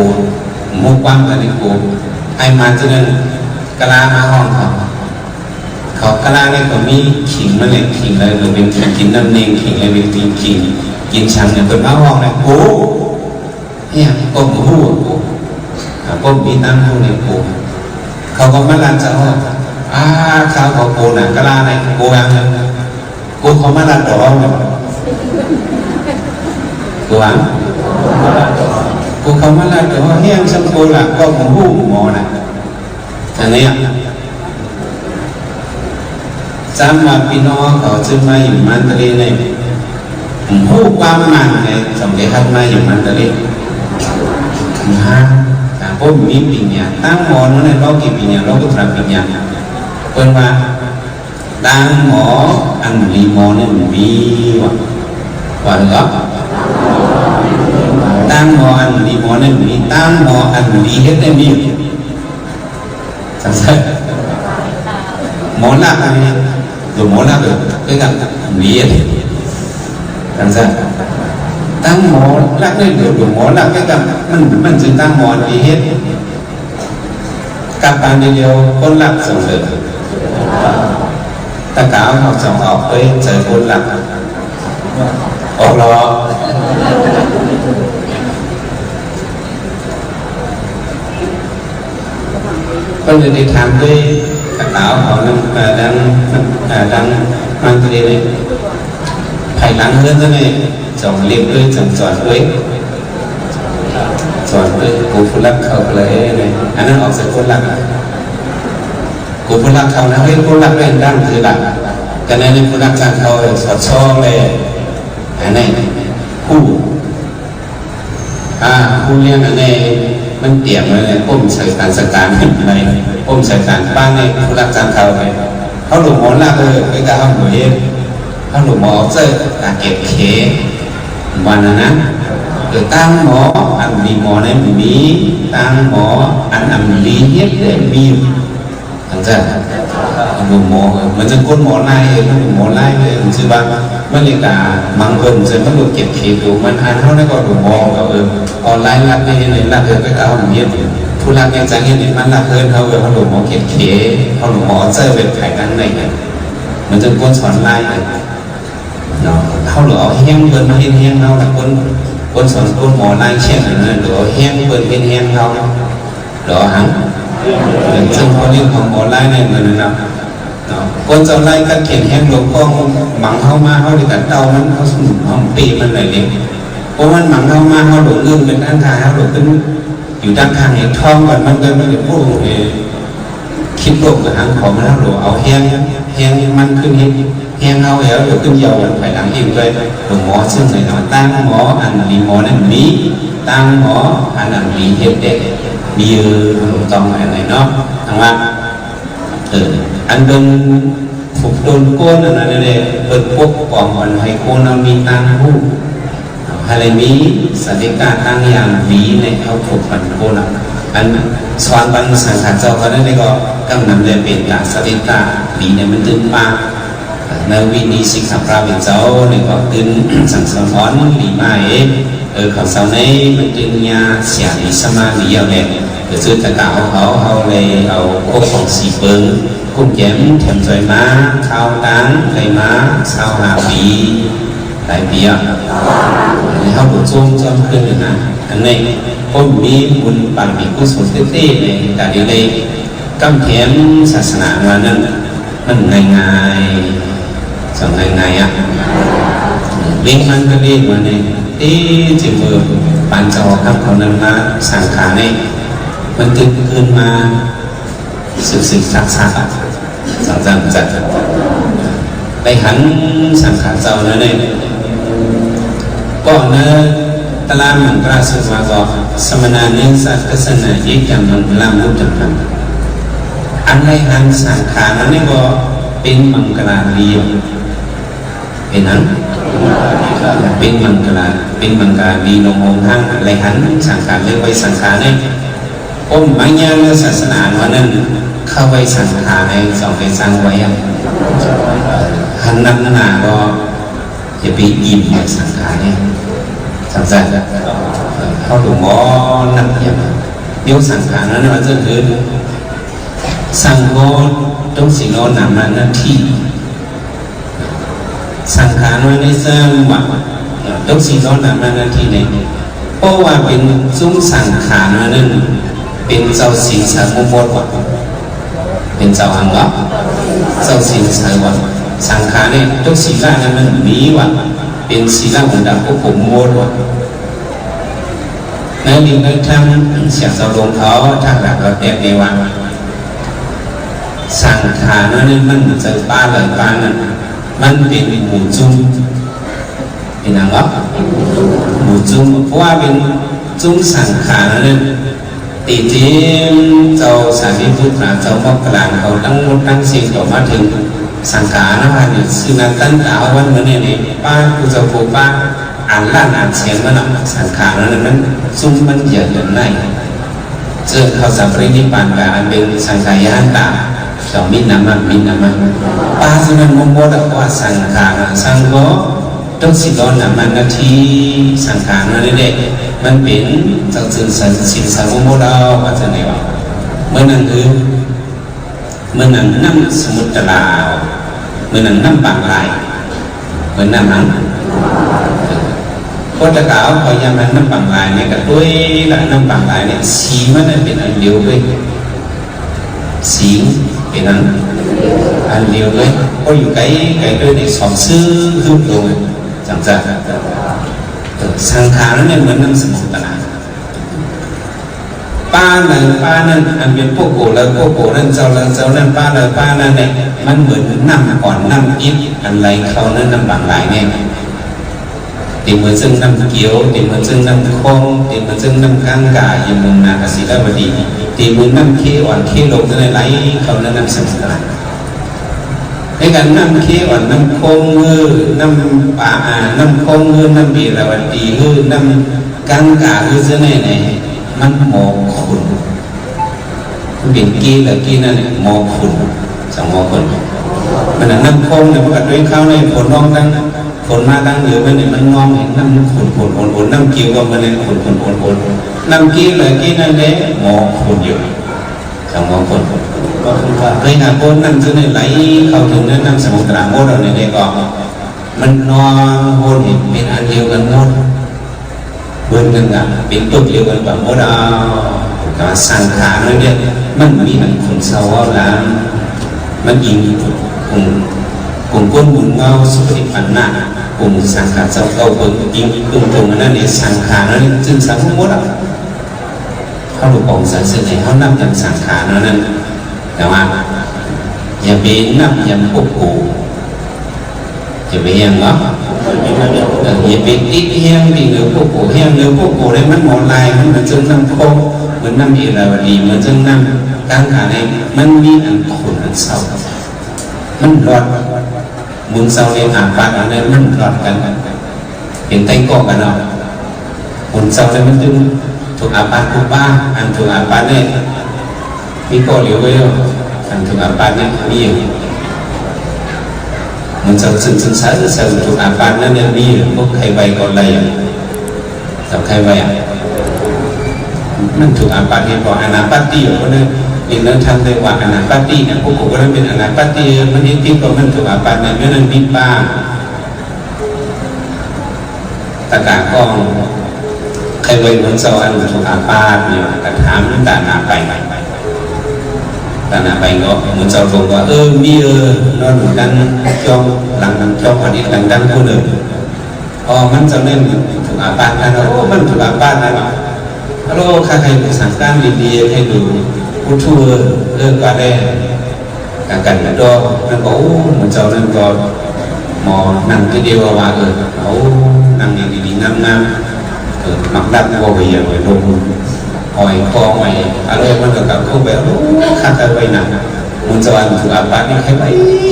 ໝູ່ກວ້າງກັນນີ້ໂກ ໄອ້ມາຈັ່ງນັ້ນກະລາມາຫ້ອງເຂົາ ເຂົາກະລານີ້ກໍມີຂີງມາແລ້ວ ຂີງແລ້ວເປັນຂີງກິນນ້ຳເໜັງ ຂີງແລ້ວເປັນຂີງກິນ ກິນສັງນີ້ເພິ່ນມາຫ້ອງແລ້ວໂກ ອີຫຍັງກໍບໍ່ຮູ້ໂກ ອາ ບໍ່ມີຕາມຮູ້ນີ້ໂກ ເຂົາກໍມາລັນຊະຮອດ ອາ ຂ້າວເຂົາໂກນະ ກະລານີ້ໂກຫຍັງ ໂກເຂົາມາລັດດອກ ໂກຫຍັງ ໂກເຂົາມາລັດດອກ ແຮງຊຳໂກລະ ກໍບໍ່ຮູ້ໝໍນະ ອັນນີ້ ຈຳວ່າພີ່ນ້ອງເຂົາຈະມາຢູ່ມານຕະເລໃນ ຮູ້ຄວາມໝັ້ນໃນ ຕ້ອງໄດ້ຮັບມາຢູ່ມານຕະເລ ມາ ຖ້າບໍ່ມີປິນຍາ ຕັ້ງໝໍນັ້ນແຫຼະ ໂລກີປິນຍາ ໂລກຸດຕະປິນຍາ ເພິ່ນວ່າ ຕັ້ງໝໍອັນບໍ່ດີໝໍນັ້ນມີ ວ່າ ວ່າເນາະ ຕັ້ງໝໍອັນບໍ່ດີໝໍນັ້ນມີ ຕັ້ງໝໍອັນບໍ່ດີເຮັດໄດ້ມີ ຈັ່ງຊັ້ນ ໝໍລັກອັນນີ້ ໂຕໝໍລັກເອີ ຄືກັນ ມີອັນນີ້ ຈັ່ງຊັ້ນ ຕັ້ງໝໍລັກນີ້ ໂຕໝໍລັກຄືກັນ ມັນ ມັນຈຶ່ງຕັ້ງໝໍອັນດີເຮັດ ກັບປານດຽວ ຄົນລັກສອງເດີ ຕະກາວເຮົາສອງອອກໄປໃສ່ຄົນລັກ ອອກຫຼໍ່ ເພິ່ນໄດ້ຖາມດ້ວຍຕະກາວເຮົານຳ ເອີ ດັ່ງ ເອີ ດັ່ງມັນເດ ພາຍຫຼັງເຮືອນນັ້ນເດ ສອງເລັບດ້ວຍ ສອງສອນດ້ວຍ ສອນດ້ວຍ ໂກຜູ້ລັກເຂົ້າໄປເລີຍ ອັນນັ້ນອອກໃສ່ຄົນລັກ ໂກຜູ້ລັກເຂົ້ານະ ເຮີ້ຍ ຄົນລັກແມ່ນດັງຄືລັກ ກະແນໃນຜູ້ລັກຈານເຂົ້າສອດຊ່ອງເລີຍ ອັນນີ້ ຜູ້ ອາ ຜູ້ລ້ຽງອັນນີ້ ມັນຕຽມໄວ້ເລີຍ ປົມໃສ່ການສະການໄວ້ ປົມໃສ່ການປ້ານໃຫ້ຜູ້ລັກຈານເຂົ້າໄປ ເຮົາຫຼວງໝໍລາກເອີ ໄປກະເຮົາບໍ່ເຮັດ ເຮົາຫຼວງໝໍເອົາເຈີກາເກັບເຂ ວ່ານັ້ນນະ ເອີ ຕັ້ງໝໍອັນບໍ່ດີໝໍໃນບໍ່ມີ ຕັ້ງໝໍອັນອຳດີເຮັດແດ່ມີ ຈັ່ງຊັ້ນ ຫຼວງໝໍ ເອີ ມັນຈັ່ງຄົນໝໍຫຼາຍ ເອີ ມັນໝໍຫຼາຍ ເອີ ມັນຊື່ວ່າ ມັນເລີຍກະມັງເບິ່ງ ເຊິ່ງມັນກໍເກັບເຂດຢູ່ ມັນອ່ານເຮົາໃນກໍຫຼວງໝໍ ເອີ ອອນລາຍລັດນີ້ ລັດເອີ ໄປກະເຮົາເຮັດ ຜູ້ລັກຍັງຈະເຮັດໃຫ້ມັນລັກເຮືອນເຮົາ ເອີ ເຮົາຫຼວງໝໍເກັບເຂດ ເຮົາຫຼວງໝໍເອົາເຈີໄວ້ພາຍຫຼັງໃນ ມັນຈັ່ງຄົນສອນຫຼາຍ ເນາະ ເຮົາຫຼວງເອົາແຮງເພິ່ນມາເຮັດແຮງເຮົາລະ ຄົນ ຄົນສອນຄົນໝໍຫຼາຍແຮງນັ້ນ ຫຼວງເອົາແຮງເພິ່ນເຮັດແຮງເຮົາ ຫຼວງຫັງ ເຊິ່ງຄົນນີ້ຂອງໝໍຫຼາຍໃນມື້ນັ້ນເນາະ ເນາະ ຄົນເຈົ້າຫຼາຍກັດແຂນແຮງຫຼວງ ກໍມັງເຮົາມາ ເຮົາໄດ້ກັດເຕົ້າມັນ ເຮົາສະໜູນເຮົາເປມັນໄດ້ເດ້ ເພາະມັນມັງເຮົາມາ ເຮົາຫຼວງເລື່ອງເປັນອັນທາ ເຮົາຫຼວງຂຶ້ນ ຢູ່ທາງຂ້າງເຫັນທ້ອງກັນ ມັນກໍ ມັນກໍ ໂອ້ ຄິດລົບກັນຫາງຂອງມັນ ເຮົາເອົາແຮງ ແຮງມັນຂຶ້ນເຮັດ ແຮງເຮົາແລ້ວ ດຽວຂຶ້ນຢາວກັນໄປຫຼັງອີກດ້ວຍ ຫຼວງໝໍເຊິ່ງໃນເນາະ ຕັ້ງໝໍອັນບໍ່ດີໝໍນັ້ນມີ ຕັ້ງໝໍອັນອັນດີເຮັດແດ່ມີ ເອີ ມັນຕ້ອງອັນໃດເນາະ ທັງວ່າ ເອີ ອັນເບິ່ງ ຜູກຕົ້ນໂກນອັນນັ້ນແຫຼະ ເພິ່ນປົກປ້ອງອັນໃຫ້ໂກນເຮົາມີຕາງຮູ້ ໃຫ້ໄດ້ມີສະຕິກະຕັ້ງຢ່າງດີໃນເຮົາທຸກຄົນນະ ອັນສອນບັນສັງຂາເຈົ້າກໍນັ້ນນີ້ກໍກຳນຳໄດ້ເປັນຕາສະຕິກະດີໃນມັນຕື່ນປາກ ໃນວິນີສິກຂາພະເປັນເຈົ້ານີ້ກໍຕື່ນສັ່ງສອນອອນດີມາເອງ ເອີ ເຂົາເຊົາໃນມັນຈຶ່ງຍາເສຍດີສະມາດີເອົາແຫຼະ. ເອີ ສຸດຕະກາວເຂົາ ເຮົາເລີຍເອົາຄົກຂອງສີເປິງ ກຸ້ມແຈມແຖມຈອຍມາ ຄາວຕ່າງໄດ້ມາຊາວຫ້າປີ ຫຼາຍປີອະ ເຮົາບໍ່ຊົມຊ້ອມຄືນນະ. ອັນນີ້ຄົນມີບຸນບາລະມີກຸສົນເຕ້ໆ ໃນການໄດ້ກຳແພງສາສະໜາວ່ານັ້ນ ມັນງ່າຍໆ ສອນງ່າຍໆ ອະ ເວັງມັນກະເວັງມານີ້ ເອີ ຈິເມີປານເຈົ້າຄຳເຂົານັ້ນມາສັງຂານີ້ ມັນຕື່ນຄືນມາ ສຶກໆຊັກໆ ອະ ສັງສານຈັດ ໄດ້ຫັນສັງຂາເຈົ້າແນວນີ້ ກໍເນີຕະລາມັງກະລາສຸດວ່າກໍ ສະມະນານິສະກັດສະນາ ເອກະມັງກະລະມຸດຕະພັງ ອັນໄດ້ຫັນສັງຂານັ້ນນີ້ກໍເປັນມັງກະລາດີ ເປັນຫຍັງ? ເປັນມັງກະລາ ເປັນມັງກະລາດີ ລົງອົງທັງໄດ້ຫັນສັງຂານ ເລີຍໄວ້ສັງຂານໃນອົມມາຍານສາສະໜາວ່ານັ້ນ ເຂົ້າໄວ້ສັງຂານໃນສອງໄດ້ສ້າງໄວ້ອະ ຫັນນັກໜາກໍ ຢ່າໄປອີ່ມໃນສັງຂານນີ້ ສັງສານ ເຮົາຕ້ອງບໍ່ນັບຫຍັງ ໂຍສັງຂານນັ້ນວ່າຊັ້ນຄື ສັງໂຄ ຕຸສິໂນ ນາມະ ນັດຖິ ສັງຂານວ່າໃນສັງວະ ຕຸສິໂນ ນາມະ ນັດຖິ ນີ້ ເພາະວ່າເປັນຊຸມສັງຂານວ່ານັ້ນ ເປັນເຈົ້າສິນໃສໝົດໆ ວະ ເປັນເຈົ້າຫຍັງວະ ເຈົ້າສິນໃສວະ ສັງຂານນີ້ ຕຸສິລະນີ້ມັນມີວະ ເປັນສິລະບັນດາພວກຜົມໝົດວະ ໃນລິງໃນທຳ ສຽງເຈົ້າຫຼົງເຂົາ ທາງຫຼັກເຂົາແຕກໃນວ່າ ສັງຂານນັ້ນມັນໃຈປາຫຼາຍປານນັ້ນ ມັນເປັນໝູ່ຈຸ້ມ ເປັນຫຍັງວະ ໝູ່ຈຸ້ມ ເພາະວ່າເປັນຈຸ້ມສັງຂານນັ້ນ ຕິເຕມ ເຈົ້າສາລີບຸດຕາ ເຈົ້າໝອກກະລານ ເຂົາທັງໝົດທັງສິ້ນກໍມາເຖິງສັງຂານະຫານ ຊື່ນັດຕັນຕາ ວັນມື້ນີ້ນີ້ ປາຜູ້ເຈົ້າຜູ້ປາ ອານລ້ານອານແສນມັນນະ ສັງຂານນັ້ນມັນຊຸມມັນເຫຍື້ອເຫືອນໃນ ເຊິ່ງເຂົ້າສຳປະລິນິບພານກະອັນເປັນສັງຂາຍະຫັນຕາ ສອງມິນນາມະ ມິນນາມະ ປາສ່ວນນັ້ນໝົດ ເພາະວ່າສັງຂານະ ສັງໂຄ ຕຸສິໂນ ນາມະ ນັດຖິ ສັງຂານະນີ້ແຫຼະ ມັນເປັນເຈົ້າຊື່ສັນສິນສັງໂມດເອົາ ວ່າຊັ້ນໄດ໋ວ່າ ເມື່ອນັ້ນຄື ເໝືອນໜັງນ້ຳສະໝຸດຕະລາວ ເໝືອນໜັງນ້ຳບາງລາຍ ເໝືອນນ້ຳຫຍັງ? ໂຄຕະກາວ ເຂົາຢາກໃຫ້ນ້ຳບາງລາຍນີ້ກະຕຸ້ຍລະ ນ້ຳບາງລາຍນີ້ ສີມັນນັ້ນເປັນອັນດຽວເລີຍ ສີເປັນອັນ ອັນດຽວເລີຍ ພໍຢູ່ໄກ ໄກດ້ວຍນີ້ ສອງຊື່ຂຶ້ນລົງ ຈັ່ງຊັ້ນ ເອີ ສັງຂານນັ້ນເໝືອນນ້ຳສະໝຸດຕະລາວ. ປາໃດປານັ້ນ ອັນເປັນໂປໂກລາໂກໂກນັ້ນ ເຈົ້າລາເຈົ້ານັ້ນ ປາໃດປານັ້ນແຫຼະ ມັນເໝືອນນ້ຳອ່ອນນ້ຳອິດ ອັນໄຫຼເຂົ້າໃນນ້ຳບາງລາຍນີ້ ເຕັມເໝືອນເຊິ່ງນ້ຳກຽວ ເຕັມເໝືອນເຊິ່ງນ້ຳຄອງ ເຕັມເໝືອນເຊິ່ງນ້ຳກາງກາ ຢູ່ເມືອງນາກະສີລາວະດີ ເຕັມເໝືອນນ້ຳເຄອ່ອນເຄລົງ ຈະໄດ້ໄຫຼເຂົ້າໃນນ້ຳສະໝຸດລະ ໃນການນ້ຳເຄອ່ອນ ນ້ຳຄອງເຮີ ນ້ຳປາ ອາ ນ້ຳຄອງເຮີ ນ້ຳເອລາວະດີເຮີ ນ້ຳ ກາງກາຄືຈັ່ງໃດແດ່ ມັນໝໍຂຸ້ນ ມັນເປັນກີລະກີນັ້ນ ໝໍຂຸ້ນ ສອງໝໍຂຸ້ນ ມັນນະ ນ້ຳຄອງນີ້ ມັນກະໂດຍຄາວໃນຝົນນ້ອງທັງ ຝົນມາທາງເໜືອມັນນີ້ ມັນນ້ອງເຫັນນ້ຳຂຸ້ນໆ ໂອນໆ ນ້ຳກິວກໍມັນນີ້ຂຸ້ນໆ ໂອນໆ ນ້ຳກີລະກີນັ້ນແຫຼະ ໝໍຂຸ້ນຢູ່ ສອງໝໍຂຸ້ນ ໂດຍຫາໂພນນ້ຳເຊິ່ງໄດ້ໄຫຼເຂົ້າເຖິງໃນນ້ຳສະໝຸດຕະລາໝົດແລ້ວນີ້ແຫຼະ ກໍມັນນອນໂພນເຫັນເປັນອັນດຽວກັນໝົດ ເບິ່ງກັນກະເປັນຕົ້ນດຽວກັນປະໝົດເອົາ ກະວ່າສັງຂານນັ້ນເດ ມັນມີອັນຄົນເຊົາເວົ້າລາ ມັນອີງກົງ ກົງກົ້ນບຸນເງົາສຸປະຕິປັນນະ ກົງສັງຂາເຈົ້າເກົ່າເບິ່ງອີງກົງກົງອັນນັ້ນເດ ສັງຂານນັ້ນຈຶ່ງສັງໝົດເອົາ ເຮົາບໍ່ປອງສັນເຊິ່ງໃຫ້ເຮົານັບນຳສັງຂານນັ້ນ ແຕ່ວ່າຢ່າໄປນັບນຳພວກໂກ ຢ່າໄປຫຍັງເນາະ ເອີ ຢ່າໄປຕິດແຮງທີ່ເໜືອພວກໂກ ແຮງເໜືອພວກໂກໄດ້ ມັນໝໍລາຍ ມັນເໝືອນເຊິ່ງນ້ຳຄອງ ເໝືອນນ້ຳເອລາວະດີ ເໝືອນເຊິ່ງນ້ຳກາງກາໃນ ມັນມີອັນຂຸ້ນອັນເຊົາ ມັນລອດ ບຸນເຊົາເລນອາປາດອັນໃດມັນລອດກັນ ເປັນໄຕເກາະກັນເນາະ ບຸນເຊົາແລ້ວມັນຈຶ່ງຖືກອາປາດ ຜູ້ປ້າ ອັນຖືກອາປາດນີ້ ມີເກາະຫຼຽວເວີຍ ອັນຖືກອາປາດນີ້ມີຢູ່ ບຸນເຊົາເຊິ່ງເຊິ່ງເຊີງເຊີງຖືກອາປາດນັ້ນແຫຼະມີຢູ່ ພວກໃຄໄວເກາະໄລ ອ ເຈົ້າໄຄໄວອະ ມັນຖືກອາປາດເຮັດບໍ່ ອານາປາຕິ ເພິ່ນເອີ້ນ ເປັນເລື່ອງທຳເລີຍວ່າອານາປາຕິນະ ພວກກູກໍເລີຍເປັນອານາປາຕິ ມັນເຮັດຕິດກໍມັນຖືກອາປາດນະ ແມ່ນນັ້ນວິບາກ ຕະກາກອງ ໄຄໄວເມືອງເຈົ້າອັນຖືກອາປາດນີ້ ກະຖາມຕານາໄປ ຕານາໄປເນາະ ເມືອງເຈົ້າລົງວ່າ ເອີ ມີເອີ ນອນກັນຈອງຫຼັງ ຈອງອະດີດກັນດັງຜູ້ໜຶ່ງ ອໍ ມັນຈະແມ່ນອາປາດນັ້ນ ໂອ້ ມັນຖືກອາປາດນັ້ນ ອາໂລ ຂ້າໃຫ້ດູສັງການດີໆ ໃຫ້ດູຜູ້ທູເອີ ເອີ ກວ່າແດ່ ກະກັນດອກ ມັນກໍ ໂອ້ ໝູ່ເຈົ້ານັ້ນກໍໝໍນັ່ງຄືດຽວວ່າ ເອີ ໂອ້ ນັ່ງດີໆ ງາມໆ ເອີ ມັກດັບບໍ່ໄປຫຍັງໄປລົງ ຫ້ອຍຄອໄວ້ ອາເລີຍມັນກໍກັບຄືໄປ ໂອ້ ຄັກໄວ້ນະ ໝູ່ເຈົ້າອັນຖືກອາປາດນີ້ໃຫ້ໄປ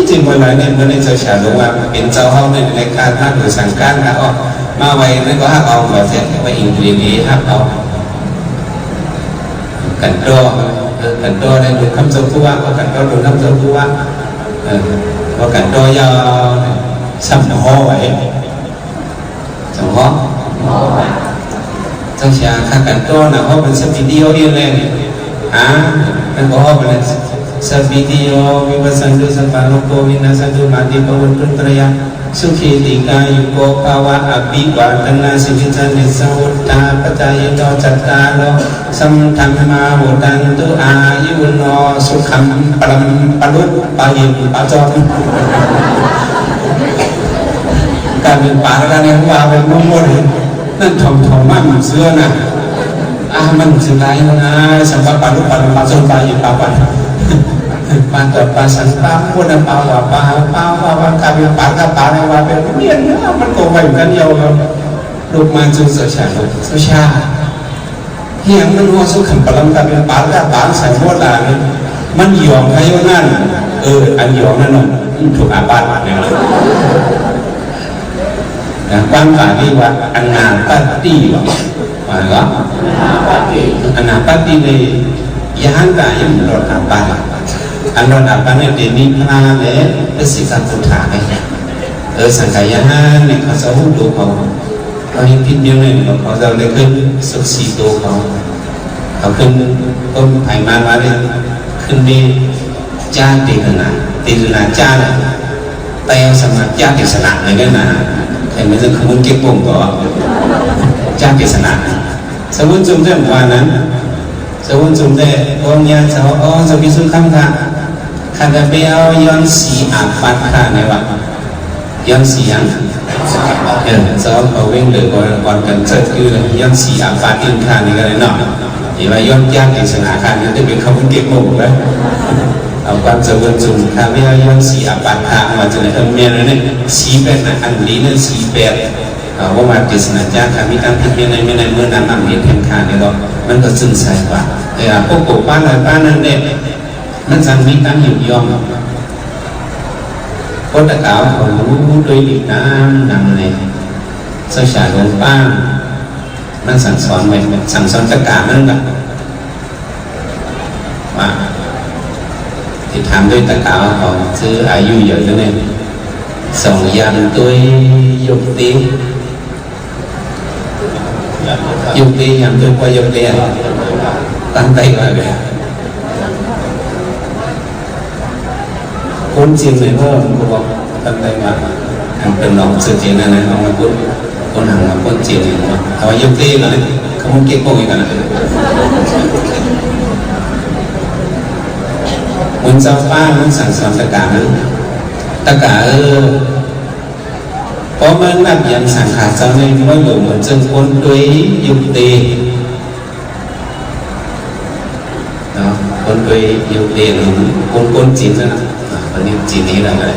ຈິງບໍ່ຫຼາຍແນ່ ມື້ນີ້ເຈົ້າຊາລົງວ່າເປັນເຈົ້າເຮົາແມ່ນໃນການມາໂດຍສັງການນະ ອອກມາໄວ້ນັ້ນກໍຮັກເອົາບໍ່ແທ້ ໄວ້ອີກດີໆ ຮັກເອົາ ກັນຕໍ່ ເອີ ກັນຕໍ່ໄດ້ໂດຍຄຳເຈົ້າຜູ້ວ່າ ກໍກັນຕໍ່ໂດຍຄຳເຈົ້າຜູ້ວ່າ ເອີ ກໍກັນຕໍ່ຍາວ ຊ້ຳຫໍໄວ້ ສອງຫ້ອງ ເຈົ້າຊາ ຂ້າກັນຕໍ່ນະ ເພາະມັນສະປີດຽວເອງແຫຼະ ຫາ ມັນບໍ່ຮອບຫັ້ນແຫຼະ ສະປີດຽວ ວິວັດສັນຕຸ ສັບພະໂລໂກ ວິນາສັນຕຸ ມາຕິພະວັນຕຸ ຕະລະຍະ ສຸຂີ ດີກາຍຸໂກ ພະວະ ອະພິວາທະນະ ສິລິສະເນສະ ວຸດທາປະຈາຍິໂນ ຈັດຕາໂລ ສັງທຳມາ ວຸດທັນຕຸ ອາຍຸ ໂນ ສຸຂັງ ປະລັງ ປະລຸ ປະເຫັນ ປະຈອມ ການເປັນປາແລ້ວນະ ວ່າໄປໝົດ ນັ້ນທ່ອງໆ ມາມັນເຊື່ອນະ ອາ ມັນຊິຫຼາຍນະ ສຳປະປາລຸ ປາລຸ ປາໂຊນ ປາເຫັນ ປາປັນ ປາຕອດ ປາສັງ ປາໂມນະ ປາວາ ປາຫາ ປາວາ ວ່າກາເປັນປາ ກາປາ ແລ້ວວ່າເປັນ ເປັນ ມັນກໍໄວກັນເດີ ລຸກມາຈຸ ເຈົ້າຊາ ເຈົ້າຊາ ອີຫຍັງມັນຫົວສຸກຂຶ້ນປະລຳກັບເປັນປານກາບານໃສ່ໂມດລານີ້ ມັນຢອງໃຫ້ຢູ່ນັ້ນ ເອີ ອັນຢອງນັ້ນເນາະ ມັນຖືກອາບັດແນວນັ້ນນະ ຄວາມບາລີວ່າອະນາປາຕິ ວ່າ ວ່າເນາະ ອະນາປາຕິນີ້ ຍະຫັນຕາຍັງບໍ່ອາບັດ ອັນບໍ່ອາບັດນີ້ ເດມີພະແລະ ພະສິກຂະພຸດທາເດ້ ເອີ ສັງຂາຍະຫັນນີ້ ເຂົາເຈົ້າຮູ້ຕົວເຂົາ ເຂົາເຮັດຜິດແນວໃດ ເຂົາເຈົ້າໄດ້ຂຶ້ນສຸກສີໂຕເຂົາ ເຂົາຂຶ້ນຕົ້ນໄພມານວ່າໄດ້ຂຶ້ນເມຈາເຕຕະນາ ເຕຕະນາຈານະ ແປສາມາດຈາເຕສະນະໄດ້ນະ ໃຫ້ມັນຄືມັນເກັບປົງກໍຈາເຕສະນະ ສະວຸດຈຸມແທ້ວ່ານັ້ນ ສະວຸດຈຸມແທ້ ພວກຍາເຈົ້າ ອໍ ສະວິສຸຄັງຄະ ຄັນໄປເອົາຍ້ອນສີອາປັດຄະແນວວ່າ ຍ້ອນສີຫຍັງ? ເອີ ເຈົ້າເຂົາເວັງເດີ ບໍ່ໄດ້ກ່ອນກັນເຈີຄື ຍ້ອນສີອາປາຕິນຄານີ້ກໍໄດ້ເນາະ ທີ່ວ່າຍ້ອນຈາກເທສະນາຄານີ້ ຈະເປັນຄຳເກັບໝູກເດີ ເອົາຄວາມຈະເບິ່ງຈຸມ ຖ້າວ່າຍ້ອນສີອາປາທາ ວ່າຈັ່ງໃດ ເອີ ແມ່ນແລ້ວນີ້ ສີ່ແປດນະ ອັນດີນັ້ນສີ່ແປດ ເອົາ ບໍ່ວ່າເທສະນາຈາກ ຖ້າມີການຜິດວິໄນ ໃນມື້ນັ້ນ ອຳເຮັດແຫ່ງຄານີ້ເນາະ ມັນກໍຊຶ້ງໃສກວ່າ ເອີ ພວກໂກປາຫຼາຍປານນັ້ນເດ້ ມັນຈັ່ງມີການຍຸບຍ່ອງ ໂພດຕະກາວເຂົາຮູ້ໂດຍດີຕາມນຳໃນສັດຊາລົມປ້າງ ມັນສັ່ງສອນໄວ້ ສັ່ງສອນຕະກາມັນວ່າ ວ່າ ທີ່ຖາມໂດຍຕະກາວເຂົາ ຊື່ອາຍຸເຢີເທົ່າໃດ ສອງຢາມໂດຍຍົກຕີ Yuk ti, yam tu, kua yuk ti. Pantai kua be. ຄົນຈີນໃນເມືອງ ເຂົາບອກ ຕັ້ງແຕ່ວ່າ ອັນເປັນນ້ອງຊື່ຈີນນັ້ນນະ ນ້ອງມັນພຸດ ຄົນຫັນວ່າຄົນຈີນນີ້ເນາະ ເຂົາວ່າ Yuk ti ກໍເລີຍ ຂະມຸນເກັກໂປ້ງອີກກັນນະ ໝູນຊາວຟ້າ ມັນສັ່ງສອນຕະການະ ຕະກາເອີ ເພາະມັນນັບຍັງສັງຂາເຈົ້າໃນມວຍຫຼວງເໝືອນເຊິ່ງຄົນດ້ວຍຍຸກເຕ ເນາະ ຄົນດ້ວຍຍຸກເຕ ຫຼື ຄົນ ຄົນຈີນນະ ອ່າ ເພິ່ນເຮັດຈີນນີ້ລະກໍໄດ້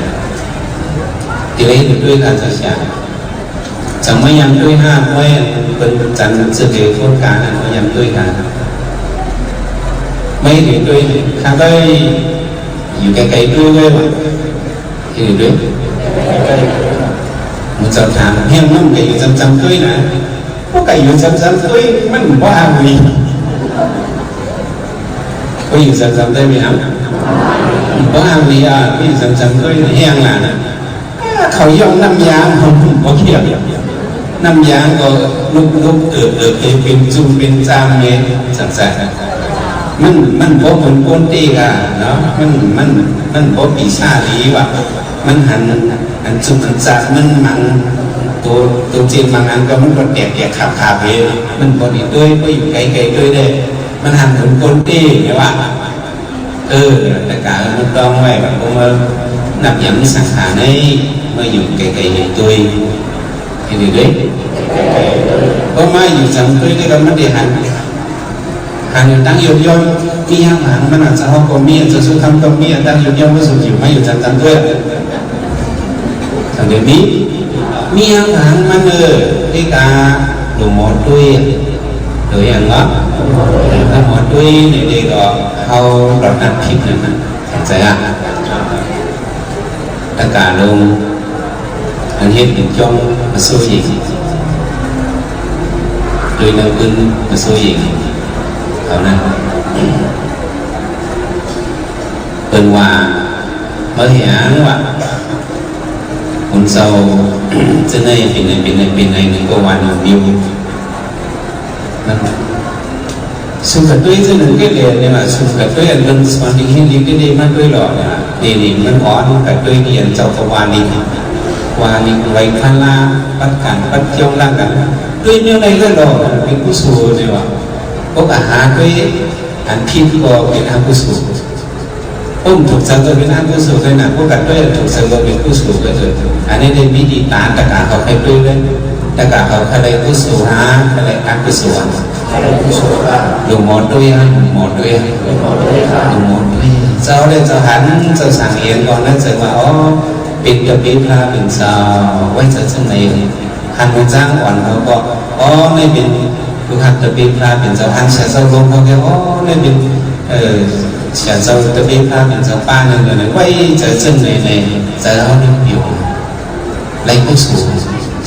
ທີ່ໄດ້ເຮັດດ້ວຍການສຶກສາ ສະໄໝຍາມດ້ວຍຫ້າມວຍ ເພິ່ນຈັນເສດເດໂຄດການນັ້ນ ມາຍາມດ້ວຍການ ໄມ່ເຫັນດ້ວຍ ຄັນໄດ້ຢູ່ໃກ້ໆດ້ວຍເລີຍວ່າ ເຫັນເດ້ ໝູ່ເຈົ້າຖາມ ແຮງມັນກະຢູ່ຈຳໆ ຕຸ້ຍນະ ພວກກະຢູ່ຈຳໆ ຕຸ້ຍ ມັນບໍ່ອາງຫຼີ ພວກຢູ່ຈຳໆ ຕຸ້ຍມີຫຍັງ ບໍ່ອາງຫຼີ ອາ ພວກຢູ່ຈຳໆ ຕຸ້ຍ ແຮງຫຼາຍນະ ເຂົາຢອງນ້ຳຢາ ບໍ່ຂຽວ ນ້ຳຢາງກໍລຸກໆເອີບໆ ເປັນຈຸ່ມເປັນຈາມແມ່ນຈັ່ງຊັ້ນ. ມັນ ມັນບໍ່ເປັນປົນເຕກະເນາະ ມັນ ມັນ ມັນບໍ່ປີຊາດີວ່າ ມັນຫັນ ອັນຈຸ່ມອັນຈາມ ມັນມັງ ໂຕ ໂຕເຈນບາງອັນກໍມັນກໍແຕກໆຂາບໆເລີຍ. ມັນບໍ່ໄດ້ໂດຍ ບໍ່ຢູ່ໄກໆໂດຍເດ້ ມັນຫັນເປັນປົນເຕແມ່ນວ່າ ເອີ ແຕ່ກະເອີ ມັນຕ້ອງໄວ້ວ່າ ບໍ່ມານັບຫຍັງສັງຂາໃນ ມາຢູ່ໄກໆໃນຕົວເອງ ເຫັນຢູ່ເດ້. ບໍ່ມາຢູ່ຈຳຕົວເອງ ແລ້ວມັນໄດ້ຫັນ ຫັນຢູ່ຕັ້ງຢູ່ຍ້ອນ ມີຫຍັງຫັນມັນອາດຈະເຮົາກໍມີ ອັນຈະສຸທຳກໍມີ ອັນຕັ້ງຢູ່ຍ້ອນບໍ່ສຸຢູ່ ມາຢູ່ຈຳຕຳຕົວເອງ ທັງໄດ້ມີ ມີຫຍັງຫັນມັນເອີ ເດກາ ໂດໝໍຕຸ້ຍ ໂດຫຍັງວະ ໂດໝໍຕຸ້ຍນີ້ເດກໍ ເຮົາລອດນັດຜິດນັ້ນນະ ເຂົ້າໃຈອະ? ຕະກາລົງ ອັນເຮັດເປັນຈ້ອງມາໂຊເອງ ໂດຍນຳປືນມາໂຊເອງ ເອົານະ ເພິ່ນວ່າ ມາເຮັດຫຍັງວະ ຄົນເຖົ້າ ຈັ່ງໃດ ເປັນໃດ ເປັນໃດ ເປັນໃດ ໜຶ່ງກໍວ່າໜຸ່ມຢູ່ ສຸກະຕຸ້ຍ ຈະໜຶ່ງກໍແດ່ນີ້ວ່າ ສຸກະຕຸ້ຍ ອັນເພິ່ນສອນດີເຮັດດີເດ ມາຕຸ້ຍຫຼໍ່ນີ້ວ່າ ນີ້ ນີ້ມັນອ່ອນ ກະຕຸ້ຍ ທີ່ອັນເຈົ້າກໍວ່ານີ້ ວ່ານີ້ໄວຄາລາ ປັດການປັດກ່ຽວລາກັນ ຕຸ້ຍແນວໃດກໍຫຼໍ່ ເປັນກຸສົນນີ້ວ່າ ພວກອາຫານ ຕຸ້ຍ ອັນຜິດກໍເປັນອະກຸສົນ ຜົມທຸກສັດກໍເປັນອະກຸສົນເລີຍນະ ພວກກັນດ້ວຍທຸກສັດກໍເປັນກຸສົນເລີຍ. ອັນນີ້ໄດ້ມີດີຕາ ຕະກາເຂົາໃຫ້ຕຸ້ຍເລີຍ ຕະກາເຂົາໃຫ້ໄດ້ກຸສົນຫາ ໃຫ້ໄດ້ອະກຸສົນ ໂດໝໍຕຸ້ຍ ໂດໝໍຕຸ້ຍ ໂດໝໍຕຸ້ຍ ເຈົ້າໄດ້ເຈົ້າຫັນ ເຈົ້າສັງເຫັນກ່ອນນະ ເຈົ້າວ່າ ອໍ ເປັນຕະເປພະເປັນເຈົ້າ ໄວ້ເຈົ້າຈັ່ງໃດ ຄັນມັນຈ້າງອ່ອນເຂົາກໍ ອໍ ໃນເປັນຜູ້ຮັກຕະເປພະເປັນເຈົ້າ ຄັນເສຍເຈົ້າລົງເຂົາກໍ ອໍ ໃນເປັນ ເອີ ເສຍເຈົ້າຕະເປພະເປັນເຈົ້າ ປ້າໜຶ່ງ ໄວ້ໃຈເຊິ່ງໃນ ໃນໃຈເຮົານັ້ນຢູ່ ໄລກຸສົນ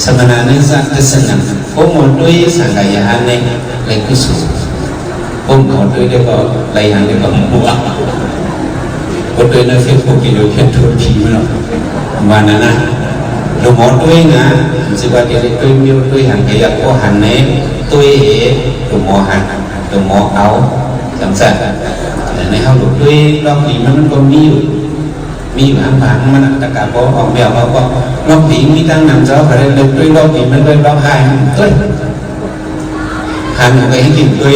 ສະມະນານິສະ ເປັນສະນັ້ນ ໂອໂມໂຕຍ ສັງກາຍະຫັນ ໃນໄລກຸສົນ ໂອໂມໂຕຍ ແລ້ວກໍໄລຫັນ ແລ້ວກໍໝວກ ໂອໂຕຍ ໃນເຟສບຸກ ກິໂລເຄນໂທດຜີມັນເນາະ ວ່ານັ້ນນະ ໂອໂມໂຕຍນະ ຊິວ່າຈະໄດ້ໂຕຍມີໂຕຍຫັນ ກະຢາກພໍຫັນແດ່ ໂຕຍເອ ໂຕໂມຫັນ ໂຕໂມເອົາ ຈັ່ງຊັ້ນ ໃນເຮົາໂຕຍລອກດີມັນ ມັນກໍມີຢູ່ ມີຢູ່ຫັ້ນບາງມັນ ຕະກາບໍ່ອອກແບບ ເຮົາກໍລອກດີມີຕັ້ງນຳເຈົ້າ ກະໄດ້ໂຕຍລອກດີມັນ ໂຕຍລອກຮ້າຍມັນ ໂຕຍ ຫັນໄປໃຫ້ກິນໂຕຍ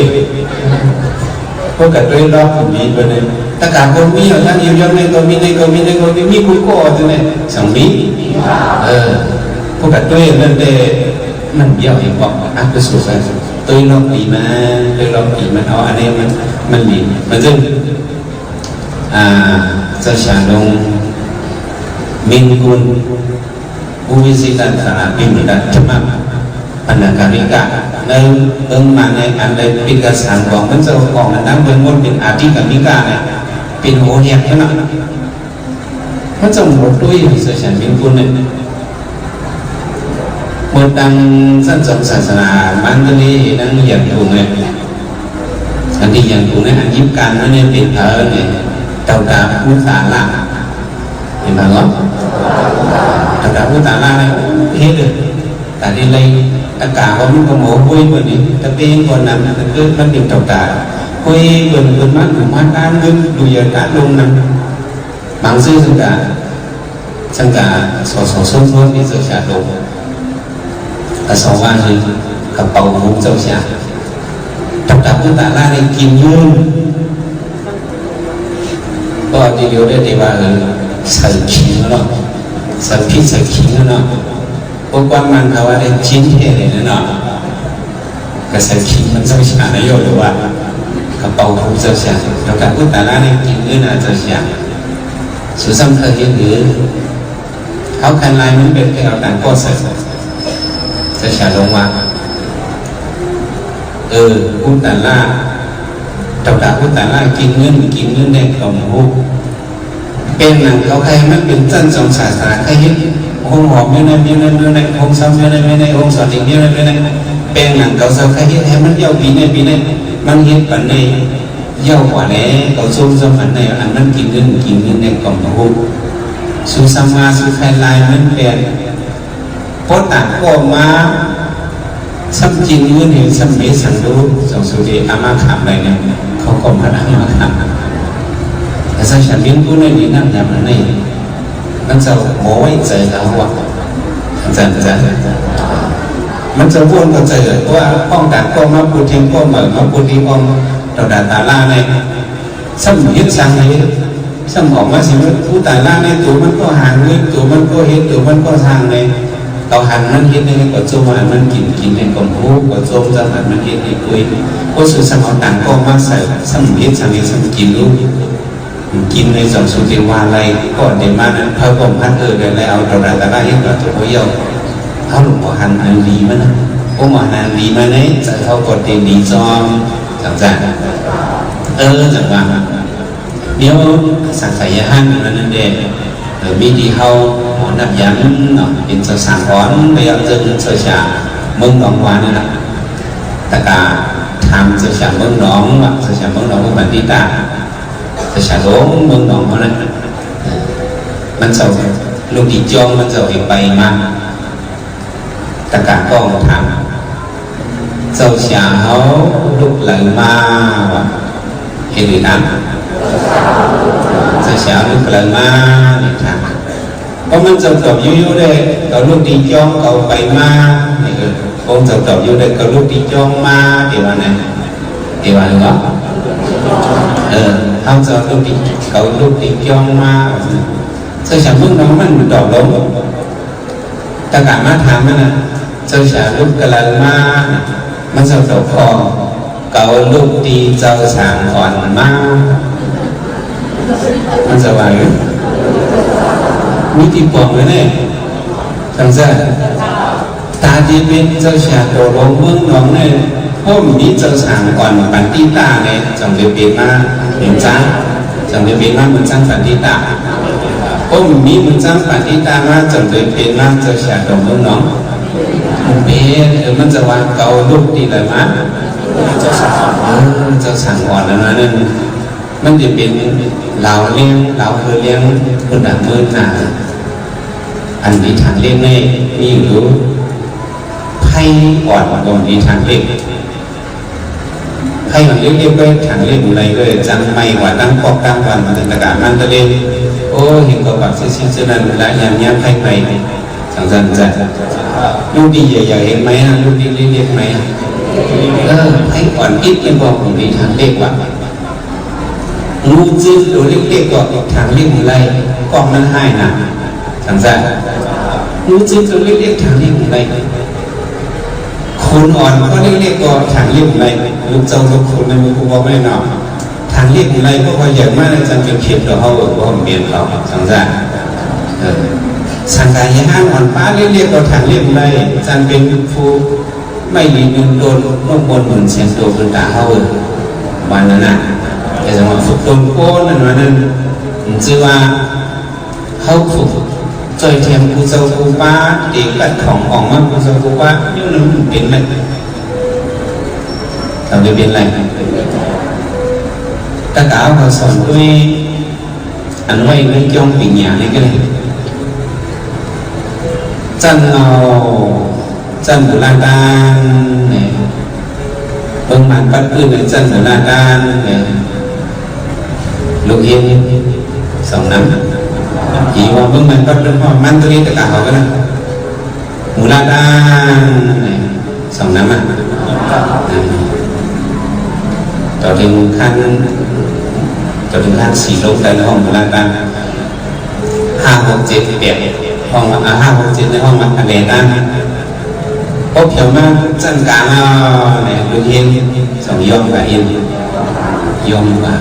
ພວກກະໂຕຍລອກດີເບິດເລີຍ ຕະກາບໍ່ມີ ທັງຢູ່ຍ້ອນໃນກໍມີ ໃນກໍມີ ໃນກໍມີ ມີກຸກໍຈັ່ງໃດ ສັງມີ ເອີ ພວກກະໂຕຍນັ້ນແຕ່ ມັນຢ້ຽວອີກບໍ່ ອະກຸສົນ ໂຕຍລອກດີມາ ໂຕຍລອກດີມາ ເອົາອັນນີ້ມັນ ມັນດີ ມັນຈຶ່ງ ອາ ເຈົ້າຊາດົງ ມິນກຸນ ອຸວິສິຕັນສາລາ ປິມະດັດ ທຳມະ ປັນນະກາລິກະ ໃນເບິ່ງມາໃນອັນໃດປິກກະສັງຂອງມັນເຈົ້າຂອງ ອັນນັ້ນເບິ່ງໝົດເປັນອາທິກາມິກະ ເປັນໂຫແຮກເນາະ ພະເຈົ້າໝົດດ້ວຍ ເຈົ້າຊາດມິນກຸນ ເມື່ອຕັ້ງຊັ້ນສອງສາສະໜາ ມັນກໍໄດ້ນັ່ງຮຽນຢູ່ເນາະ ອັນທີ່ຮຽນຢູ່ໃນອັນຢິບການມານີ້ເປັນເອີນີ້ ເຕົາຕາອຸຕາລະ ເຫັນບໍ່? ເຕົາຕາອຸຕາລະນີ້ເຮັດເດີ ຕາທີ່ໄລຕະກາວ່າມັນກໍໝໍຫ້ວຍເພິ່ນນີ້ ຕະເປງກ່ອນນັ້ນ ມັນເກີດມັນເປັນເຕົາຕາຫ້ວຍເພິ່ນ ເພິ່ນມາດູມາຕາເງິນ ດູຢາຕາລົງນຳ ບາງຊື່ສັງກາ ສັງກາ ສສ ສົມພອນ ທີ່ເຈົ້າຊາດລົງ ກະສອງວ່ານີ້ ກະເປົາຫູເຈົ້າຊາດ ຕະກາ ອຸຕາລະນີ້ກິນເງິນ ກໍທີ່ດຽວໄດ້ແຕ່ວ່າ ເອີ ໃສ່ຂີງເນາະ ໃສ່ຜິດໃສ່ຂີງເນາະ ພວກກວານມັນເຂົາວ່າໄດ້ຈີນແທ້ເລີຍເນາະ ກະໃສ່ຂີງມັນເຈົ້າຊາດນະໂຍ ຫຼືວ່າ ກະເປົາຫູເຈົ້າຊາດ ຕະກາ ອຸຕາລະນີ້ກິນເງິນນະເຈົ້າຊາດ ສຸສຳເຄີຍເຫັນຫຼື ເຮົາຄັນລາຍມັນເປັນແຖວຕ່າງກໍໃສ່ ເຈົ້າຊາດລົງວ່າ ເອີ ອຸຕາລະ ເຈົ້າຕາອຸຕາລະກິນເງິນ ກິນເງິນແດ່ກໍບໍ່ຮູ້ ແປ້ງໜັງເຂົາໃຫ້ມັນເປັນຊັ້ນສອງສາສາ ໃຫ້ເຮັດໂຮງຫອມຢູ່ໃນ ຢູ່ໃນ ຢູ່ໃນ ໂຮງຊຳຢູ່ໃນ ຢູ່ໃນ ໂຮງສອນອີກຢູ່ໃນ ຢູ່ໃນ ແປ້ງໜັງເຂົາເຈົ້າໃຫ້ເຮັດໃຫ້ມັນເຍົາະປີໃນ ປີໃນ ມັນເຮັດປານໃດ ເຍົາະກວ່າແດ່ ເຂົາຊົມຊຳອັນໃດ ອັນມັນກິນເງິນ ກິນເງິນແດ່ກໍບໍ່ຮູ້ ສຸສຳມາສຸໄຄລາຍມັນແປນ ພໍຕາກອອກມາ ສ່ຳກິນເງິນເຫັນສ່ຳເຮັດສັງໂດ ເຈົ້າສຸເດອາມາຂາມໄດ້ແນ່ ເຂົາກໍມາອາມາຂາມ. ແຕ່ສັນຊາດເປັນຜູ້ໃດນີ້ນຳຍາມອັນນີ້ ມັນຈະບໍ່ໄວ້ໃຈເຮົາວ່າ ອາຈານ ອາຈານ ມັນຈະວົນເຂົ້າໃຈ ເພາະວ່າປ້ອງກັນກໍມາປູດທິງກໍເໝີມາປູດທິງອອງ ເທົ່າດາຕາລາແນ່. ສ່ຳເຮັດສັງເຮັດ ສ່ຳອອກມາຊິເໝິດ ຜູ້ຕາຍລາວໃນໂຕມັນກໍຫາເງິນ ໂຕມັນກໍເຮັດ ໂຕມັນກໍສ້າງໃນ ເຂົາຫັນມັນເຮັດໃນກໍຈົ່ມ ຫັນມັນກິນ ກິນໃນກໍຮູ້ກໍຈົ່ມ ຈຳຫັນມັນເຮັດໃນກຸຍ ກໍສຸສ່ຳເອົາຕັງກໍມາໃສ່ ສ່ຳເຮັດສັງເຮັດ ສ່ຳກິນລູກ ກິນໃນສັງສຸຕິວາໄລ ກໍໄດ້ມານັ້ນ ເຂົາກໍຫັນເອີ ໄດ້ເອົາຕະລາດຕະລາເຮັດວ່າຕົວເຮົາ ເຮົາບໍ່ຫັນອັນດີມັນນະ ບໍ່ມາຫັນອັນດີມາໃນໃຈເຮົາກໍໄດ້ດີຈອມ ຈັ່ງຊັ້ນ ເອີ ຈັ່ງວ່າ ແນວສັງຂະຍານຫັ້ນ ອັນນັ້ນເດ້ ເອີ ມີທີ່ເຮົາໝໍນັບຍັນເນາະ ເປັນເຈົ້າສາງອອນ ໄປເອົາເຈີເງິນເຈົ້າຊາເມືອງໜອງວານີ້ລະ ຕະກາຖາມເຈົ້າຊາເມືອງໜອງວ່າ ເຈົ້າຊາເມືອງໜອງ ເມືອງບັນຕິຕາ ເຈົ້າຊາຫຼວງເມືອງໜອງເຮົານັ້ນ ເອີ ມັນເຈົ້າລູກທີ່ຈອງ ມັນເຈົ້າໃຫ້ໄປມາ ຕະກາກ້ອງຖາມ ເຈົ້າຊາເຮົາລຸກໄຫຼມາວ່າ ເຮັດຫຼືຖາມ ເຈົ້າຊາລຸກໄຫຼມານີ້ຖາມ ເພາະມັນເຈົ້າຕອບຢູ່ຢູ່ເດ້ ເຂົາລຸກຕີຈອງ ເຂົາໄປມານີ້ ເອີ ອົງເຈົ້າຕອບຢູ່ເດ້ ເຂົາລຸກຕີຈອງມາ ເອວ່ານັ້ນ ເອວ່າຫຼືບໍ່ ເອີ ເຮົາເຈົ້າລຸກຕີ ເຂົາລຸກຕີຈອງມາ ເຈົ້າຊາເມືອງໜອງມັນຕອບລົງ ຕະກາມາຖາມມັນນະ ເຈົ້າຊາລຸກກະລາມາ ມັນເຈົ້າຕອບຂ້ອ ເກົາລຸກຕີເຈົ້າສາງອອນມາ ມັນສະຫວາຍ ມີທີ່ປອງໄວ້ແນ່ ຈັ່ງຊັ້ນ ຕາທີ່ເປັນເຈົ້າຊາໂຕລົງເມືອງໜອງໃນ ເພາະມີເຈົ້າສາງອອນປັນຕິຕາແນ່ ຈັ່ງໄດ້ເປັນມາເປັນຈ້າງ ຈັ່ງໄດ້ເປັນມາເປັນຈ້າງປັນຕິຕາ ເພາະມີເປັນຈ້າງປັນຕິຕາມາ ຈັ່ງໄດ້ເປັນມາເຈົ້າຊາໂຕເມືອງໜອງ ເປັນ ເອີ ມັນຈະວ່າເກົາລຸກຕີໄລມາ ເຈົ້າສາງອອນ ເອີ ເຈົ້າສາງອອນນັ້ນ ມັນຈະເປັນລາວລ້ຽງ ລາວເຄີລ້ຽງພຸ້ນນະ ມື້ໜ້າ ອັນນິທານເລັກໃນມີຢູ່ ໄພອ່ອນບໍ່ມີທາງເລັກ ໄພອ່ອນເລັກໆ ໄປທາງເລັກໃນກໍຈັ່ງໄໝ້ກວ່າຕັ້ງກອກຕັ້ງວັນມາຕັ້ງແຕ່ການມັນຕະເລັກ ໂອ້ ເຫັນກໍບັກຊິຊິຈະນັ້ນລະຍານຍາມໄພໄປ ຈັ່ງຊັ້ນຈະ ລູກນີ້ໃຫຍ່ໆ ເຫັນໄໝນະ ລູກນີ້ເລັກໆ ໄໝ ເອີ ໄພອ່ອນອິດຍັງບໍ່ມີທາງເລັກວ່າ ງູຈຶກໂຕເລັກໆ ກໍຖາງເລັກບໍ່ໄດ້ ກ້ອງມັນຮ້າຍນະ ຈັ່ງຊັ້ນ ງູຈຶກໂຕເລັກໆ ຖາງເລັກບໍ່ໄດ້ ຄົນອ່ອນກໍເລັກໆ ກໍຖາງເລັກບໍ່ໄດ້ ລູກເຈົ້າລູກຄົນໃນໝູ່ຜູ້ບອກແມ່ນເນາະ ຖາງເລັກບໍ່ໄດ້ ເພາະວ່າໃຫຍ່ມາແລ້ວຈັ່ງເປັນເຂດຕໍ່ເຮົາ ບໍ່ແມ່ນເຂົາ ຈັ່ງຊັ້ນ ເອີ ສັງຂາຍານອ່ອນປ້າເລັກໆ ກໍຖາງເລັກບໍ່ໄດ້ ຈັ່ງເປັນຜູ້ ໄມ້ດີເງິນໂຕ ນົກບົນໝື່ນແສນໂຕ ເປັນຕາເຮົາເອີຍ ວ່ານັ້ນນະ ແຕ່ສຳລັບຝຶກຕົນໂກນນັ້ນວ່ານັ້ນ ມັນຊື່ວ່າ ເຮົາຝຶກຊ່ອຍແຖມຜູ້ເຈົ້າຜູ້ປ້າ ເຕະກັດຂອງອອກມາຜູ້ເຈົ້າຜູ້ປ້າ ຢູ່ນັ້ນມັນເປັນໄດ້ ເຮົາໄດ້ເປັນໄດ້ ຕະກາເຮົາສອນດ້ວຍ ອັນໄວ້ໃນຈ້ອງປີກຫຍ້ານີ້ກໍໄດ້ ຊັ້ນເອົາ ຊັ້ນບູລານຕານນີ້ ເບິ່ງມານປັດປືນໃນຊັ້ນບູລານຕານນີ້ ລູກເຫັນສອງນຳ ທີ່ວ່າເບິ່ງມານປັດປືນ ເພາະມັນຕົວນີ້ແຕ່ກະເຮົາກໍນະ ມູລາດານສອງນຳມາ ຕໍ່ເຖິງຂັ້ນ ຕໍ່ເຖິງຂັ້ນສີ່ລົງໃຕ້ໃນຫ້ອງມູລາດານ ຫ້າ ຫົກ ເຈັດ ແປດ ຫ້ອງ ອາ ຫ້າ ຫົກ ເຈັດ ໃນຫ້ອງມາກະແດດານ ພໍພຽວມາຊັ້ນກາງແລ້ວ ແມ່ນລູກເຫັນສອງ ຍ່ອມກະເຫັນ ຍ່ອມກະ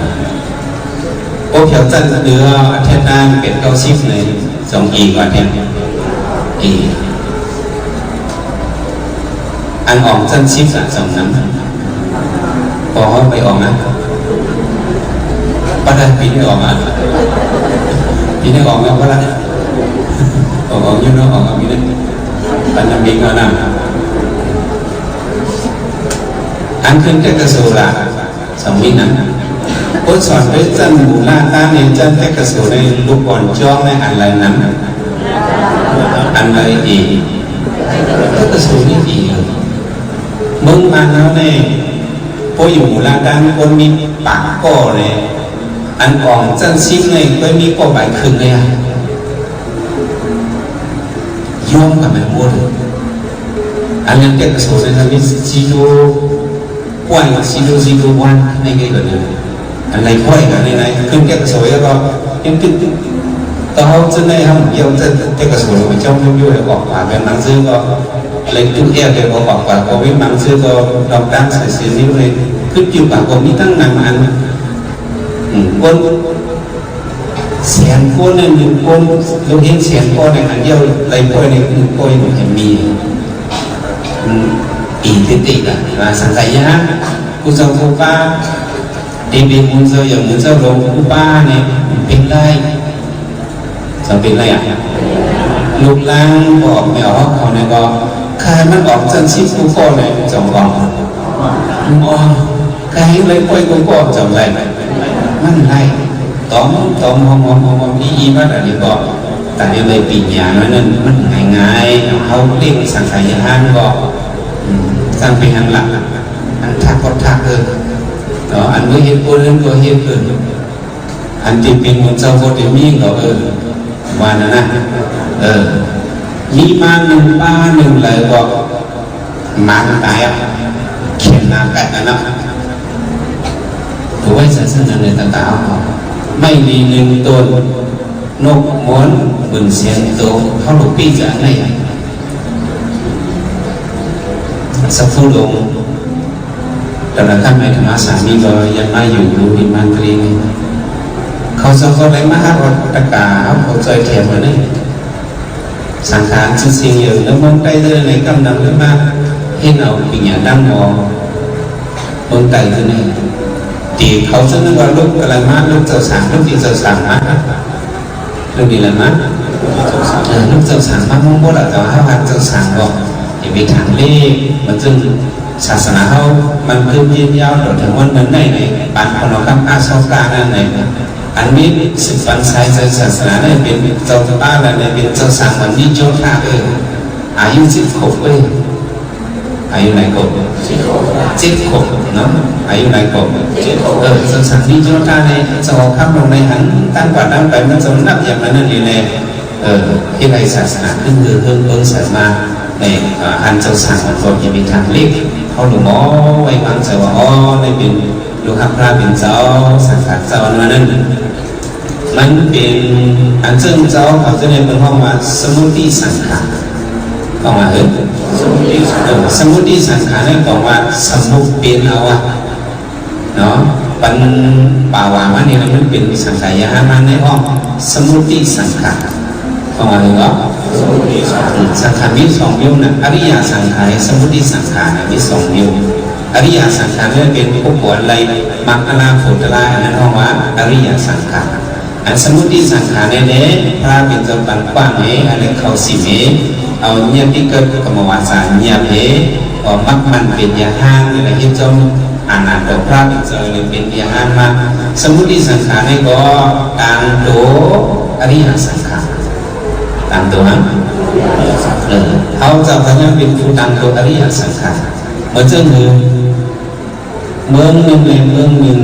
ໂອ ແຖວຊັ້ນເຫຼືອແຖວນັ້ນເປັນເກົ້າສິບໃນສອງເອກວ່າແທ້ ເອ ອັນອອກຊັ້ນສິບສະສອງນຳ ພໍເຮົາໄປອອກນະ ປະດານປີນີ້ອອກອະ ປີນີ້ອອກແລ້ວບໍ່ລະ ອອກ ອອກຢູ່ເນາະ ອອກ ອອກຢູ່ເນາະ ປັນນຳເອງເອົານຳ ອັນຂຶ້ນແຕ່ກະໂສລະ ສອງວິນນະ ບົດສອນໂດຍຈັ່ນບູລາຕາເນຈັນແຕກກະໂສໃນລູກບອນຈອງໃນອັນໄລນຳ ອັນໄລເອ ແຕກກະໂສນີ້ດີ ເມືອງບ້ານເຮົານີ້ ໂອ້ຍ ຢູ່ລາດດ້ານຄົນມີປາກກໍເລີຍ ອັນອອກຊັ້ນສິບນີ້ເຄີຍມີກໍປາຍເຄິ່ງເລີຍ ຍອມກັນໄປໝົດ ອັນນັ້ນແຕ່ກະຊວງນັ້ນມີ zero point zero zero one ໃນເຂດເດີ ອັນໃດຂ້ອຍກໍໃນໆ ຂຶ້ນແຕ່ກະຊວງແລ້ວກໍຍັງຕຶກ ຕໍ່ເຮົາຈະໄດ້ເຮົາ ເຮົາຈະແຕ່ກະຊວງໄປຈ້ອງຢູ່ ແລ້ວອອກມາເປັນໜັງສືກໍ ເລັກຕຸແອບເດກໍອອກວ່າ ກໍມີບາງຊື່ກໍດອກດັງໃສ່ເສຍນິ້ວເລີຍ ຄືຢູ່ປາກກໍມີຕັ້ງນຳອັນ ອືມ ຄົນແສນຄົນໜຶ່ງຄົນ ລູກເຫັນແສນຄົນໃນອັນດຽວໄລ່ປ່ອຍໃນຄືປ່ອຍໃຫ້ມີ ອືມ ອີກຕິດໆ ລະວ່າສັງຂະຍານ ຜູ້ເຈົ້າຜູ້ປາ ທີ່ເປັນບຸນເຈົ້າຢ່າງບຸນເຈົ້າຫຼວງຄູບານີ້ເປັນໄດ້ ຈະເປັນໄດ້ອະ ລູກຫຼານບອກແມ່ອອກເຂົານີ້ກໍ ຂ້າມັນອອກຊັ້ນສິບກູກໍໄດ້ຈອງອອກ ບໍ່ ຂ້າເຮັດໄດ້ປ່ອຍກູກໍຈອງໄດ້ ມັນໄດ້ ຕ້ອງ ຕ້ອງ ຫ້ອງ ຫ້ອງ ຫ້ອງ ມີອີມັນອັນນີ້ກໍ ຕາເຮັດໄດ້ປີນຍານັ້ນ ມັນງ່າຍໆ ເຮົາເລັ່ງສັງຂະຍານກໍ ອືມ ສ້າງເປັນຫຍັງລະ ອັນທັກກໍທັກເອີ ເນາະ ອັນບໍ່ເຮັດບໍ່ເລີນກໍເຮັດເອີ ອັນທີ່ເປັນຂອງເຈົ້າບໍ່ໄດ້ມີກໍເອີ ວ່ານັ້ນນະ ເອີ ມີມາໜຶ່ງປ່າໜຶ່ງໄຫຼກໍໝານຕາຍອະ ແຂນໜ້າກັດນະນະ ເອົາໄວ້ສາສະໜາໃນຕ່າງໆ ໄມ້ດີໜຶ່ງຕົ້ນ ນົກໝົນໝື່ນແສນໂຕ ເຮົາລູກປີ້ຈາກໃນ ສະພູດົງ ຕອນນັ້ນທ່ານໄມທະມາສາມີກໍຍັງມາຢູ່ຢູ່ທີ່ມານຕຣີ ເຂົາສອງຄົນໄດ້ມາຮັບວັດຕະກາ ເຮົາເຂົ້າໃຈແຖມມານີ້ ສັງຂານຊື່ສິ່ງຢູ່ໃນເມືອງໃຕ້ເດີໃນກຳນຳໄດ້ມາເຮັດເອົາປິນຍາຕັ້ງໝໍ ເມືອງໃຕ້ຄືນີ້ ທີ່ເຂົາສະເໜີວ່າລູກກຳລັງມາ ລູກເຈົ້າສາງ ລູກທີ່ເຈົ້າສາງມາ ເລື່ອງນີ້ແຫຼະມາ ເອີ ລູກເຈົ້າສາງມາມຸງບໍ່ລະ ເຈົ້າຫາວ່າເຈົ້າສາງບໍ່ ຢ່າໄປຖາມເລກ ມັນຈຶ່ງສາສະໜາເຮົາ ມັນຄືຍືນຍາວ ຈົນເຖິງວັນເມືອງໃນ ໃນປານຂອງເຮົາກັບອາຊອກການັ້ນໃນ ອັນມີສືບພັນສາຍສາຍສາສະໜາໃນ ເປັນເຈົ້າຕາປາ ແລະ ໃນເປັນເຈົ້າສາງ ມັນມີໂຈທາ ເອີ ອາຍຸສິບຂວບເອີຍ ອາຍຸຫຼາຍຂວບ ເຈັດຂວບເນາະ ອາຍຸຫຼາຍຂວບ ເອີ ເຈົ້າສັກມີໂຈທາໃນສະຫອຄຳລົງໃນຫັ້ນ ຕັ້ງກວ່າຕັ້ງໄປ ມັນສຳນັບຢ່າງນັ້ນຢູ່ແນ່ ເອີ ເຮັດໃຫ້ສາສະໜາຂຶ້ນເຮືອເຮືອງເບິ່ງສັນມາໃນ ເອີ ອັນເຈົ້າສ້າງມັນກໍຈະມີທາງເລັກ ເຮົາລົງໝໍໄວ້ວາງໃຈວ່າ ອໍ ໄດ້ເປັນລູກຮັກພະເປັນເຈົ້າ ສັງຂາເຈົ້າ ອັນວ່ານັ້ນ ມັນເປັນອັນເຊິ່ງເຈົ້າເຂົາຈະໄດ້ເພິ່ນຮ້ອງວ່າສະມຸຕິສັງຂານ ເຂົາວ່າ ເອີ ສະມຸຕິສັງຂານ ເອີ ສະມຸຕິສັງຂານນັ້ນເຂົາວ່າສະມຸດເປັນເອົາອະເນາະ ປັນປາວາມານີ້ລະ ມັນເປັນສັງຂາຍະຫະມານໃນຫ້ອງສະມຸຕິສັງຂານ ເຂົາວ່າ ເອີ ເນາະ ອືມ ສັງຂານມີສອງນິ້ວນະ ອະລິຍະສັງຂານ ສະມຸຕິສັງຂານ ມີສອງນິ້ວ ອະລິຍະສັງຂານເປັນຜູ້ກວນໄລ່ ມັກຄະລາ ໂພທະລາ ອັນນັ້ນຮ້ອງວ່າອະລິຍະສັງຂານ ອັນສະມຸຕິສັງຂານແດ່ໆ ພະເປັນເຈົ້າປັນກວ້າງເອ ອັນນັ້ນເຂົ້າສິມເອ ເອົາຍາດຕິເກີດກຳມະວາຈາຍາດເອ ກໍມັກມັນເປັນຍາຫ້າງ ແລະ ເຮັດຈອມອານາໂຕພະເປັນເຈົ້າເປັນຍາຫ້າງມາ ສະມຸຕິສັງຂານນີ້ກໍຕາງໂຕອະລິຍະສັງຂານ ຕາງໂຕຫຍັງ ເອີ ເຮົາເຈົ້າພະຍາເປັນຜູ້ຕາງໂຕອະລິຍະສັງຂານ ເໝືອນເຊິ່ງ ເມືອງໜຶ່ງແລະເມືອງໜຶ່ງ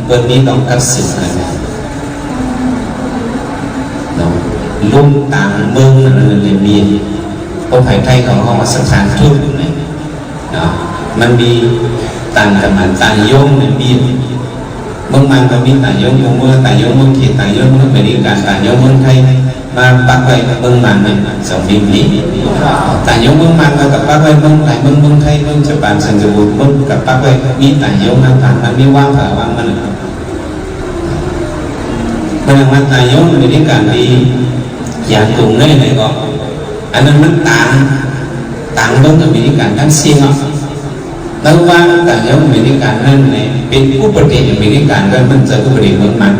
ເພິ່ນມີຕ້ອງກັບສືບກັນເນາະ ລົງຕາງເມືອງນັ້ນແລະມີ ພວກໄທເຂົາເວົ້າວ່າສະຖານທູດເນາະ ມັນມີຕ່າງກັນ ຕ່າງຍົງແລະມີ ເມືອງມັນກໍມີຕ່າງຍົງ ເມືອງ ຕ່າງຍົງເມືອງເຂດ ຕ່າງຍົງເມືອງອາເມລິກັນ ຕ່າງຍົງເມືອງໄທ ມາປັກໄວ້ເມືອງມັນນີ້ ສອງດິນນີ້ ຕາຍຍົງເມືອງມັນ ແລ້ວກໍປັກໄວ້ເມືອງໄທ ເມືອງ ເມືອງໄທ ເມືອງຈະປານ ເຊິ່ງຈະບຸນ ເມືອງກໍປັກໄວ້ ມີຕາຍຍົງນຳທາງ ມັນມີວັງ ເອີ ວັງມັນ ເມື່ອວັງຕາຍຍົງ ອາເມລິກັນທີ່ຢາກກຸງເລີຍ ແລ້ວກໍ ອັນນັ້ນມັນຕາງ ຕາງເມືອງອາເມລິກັນທັງສິ້ນເນາະ. ລະຫວ່າງການເມືອງອາເມລິກັນນັ້ນແຫຼະ ເປັນອຸປະເທດອາເມລິກັນ ແລະ ມັນຈະອຸປະເທດເມືອງມັນ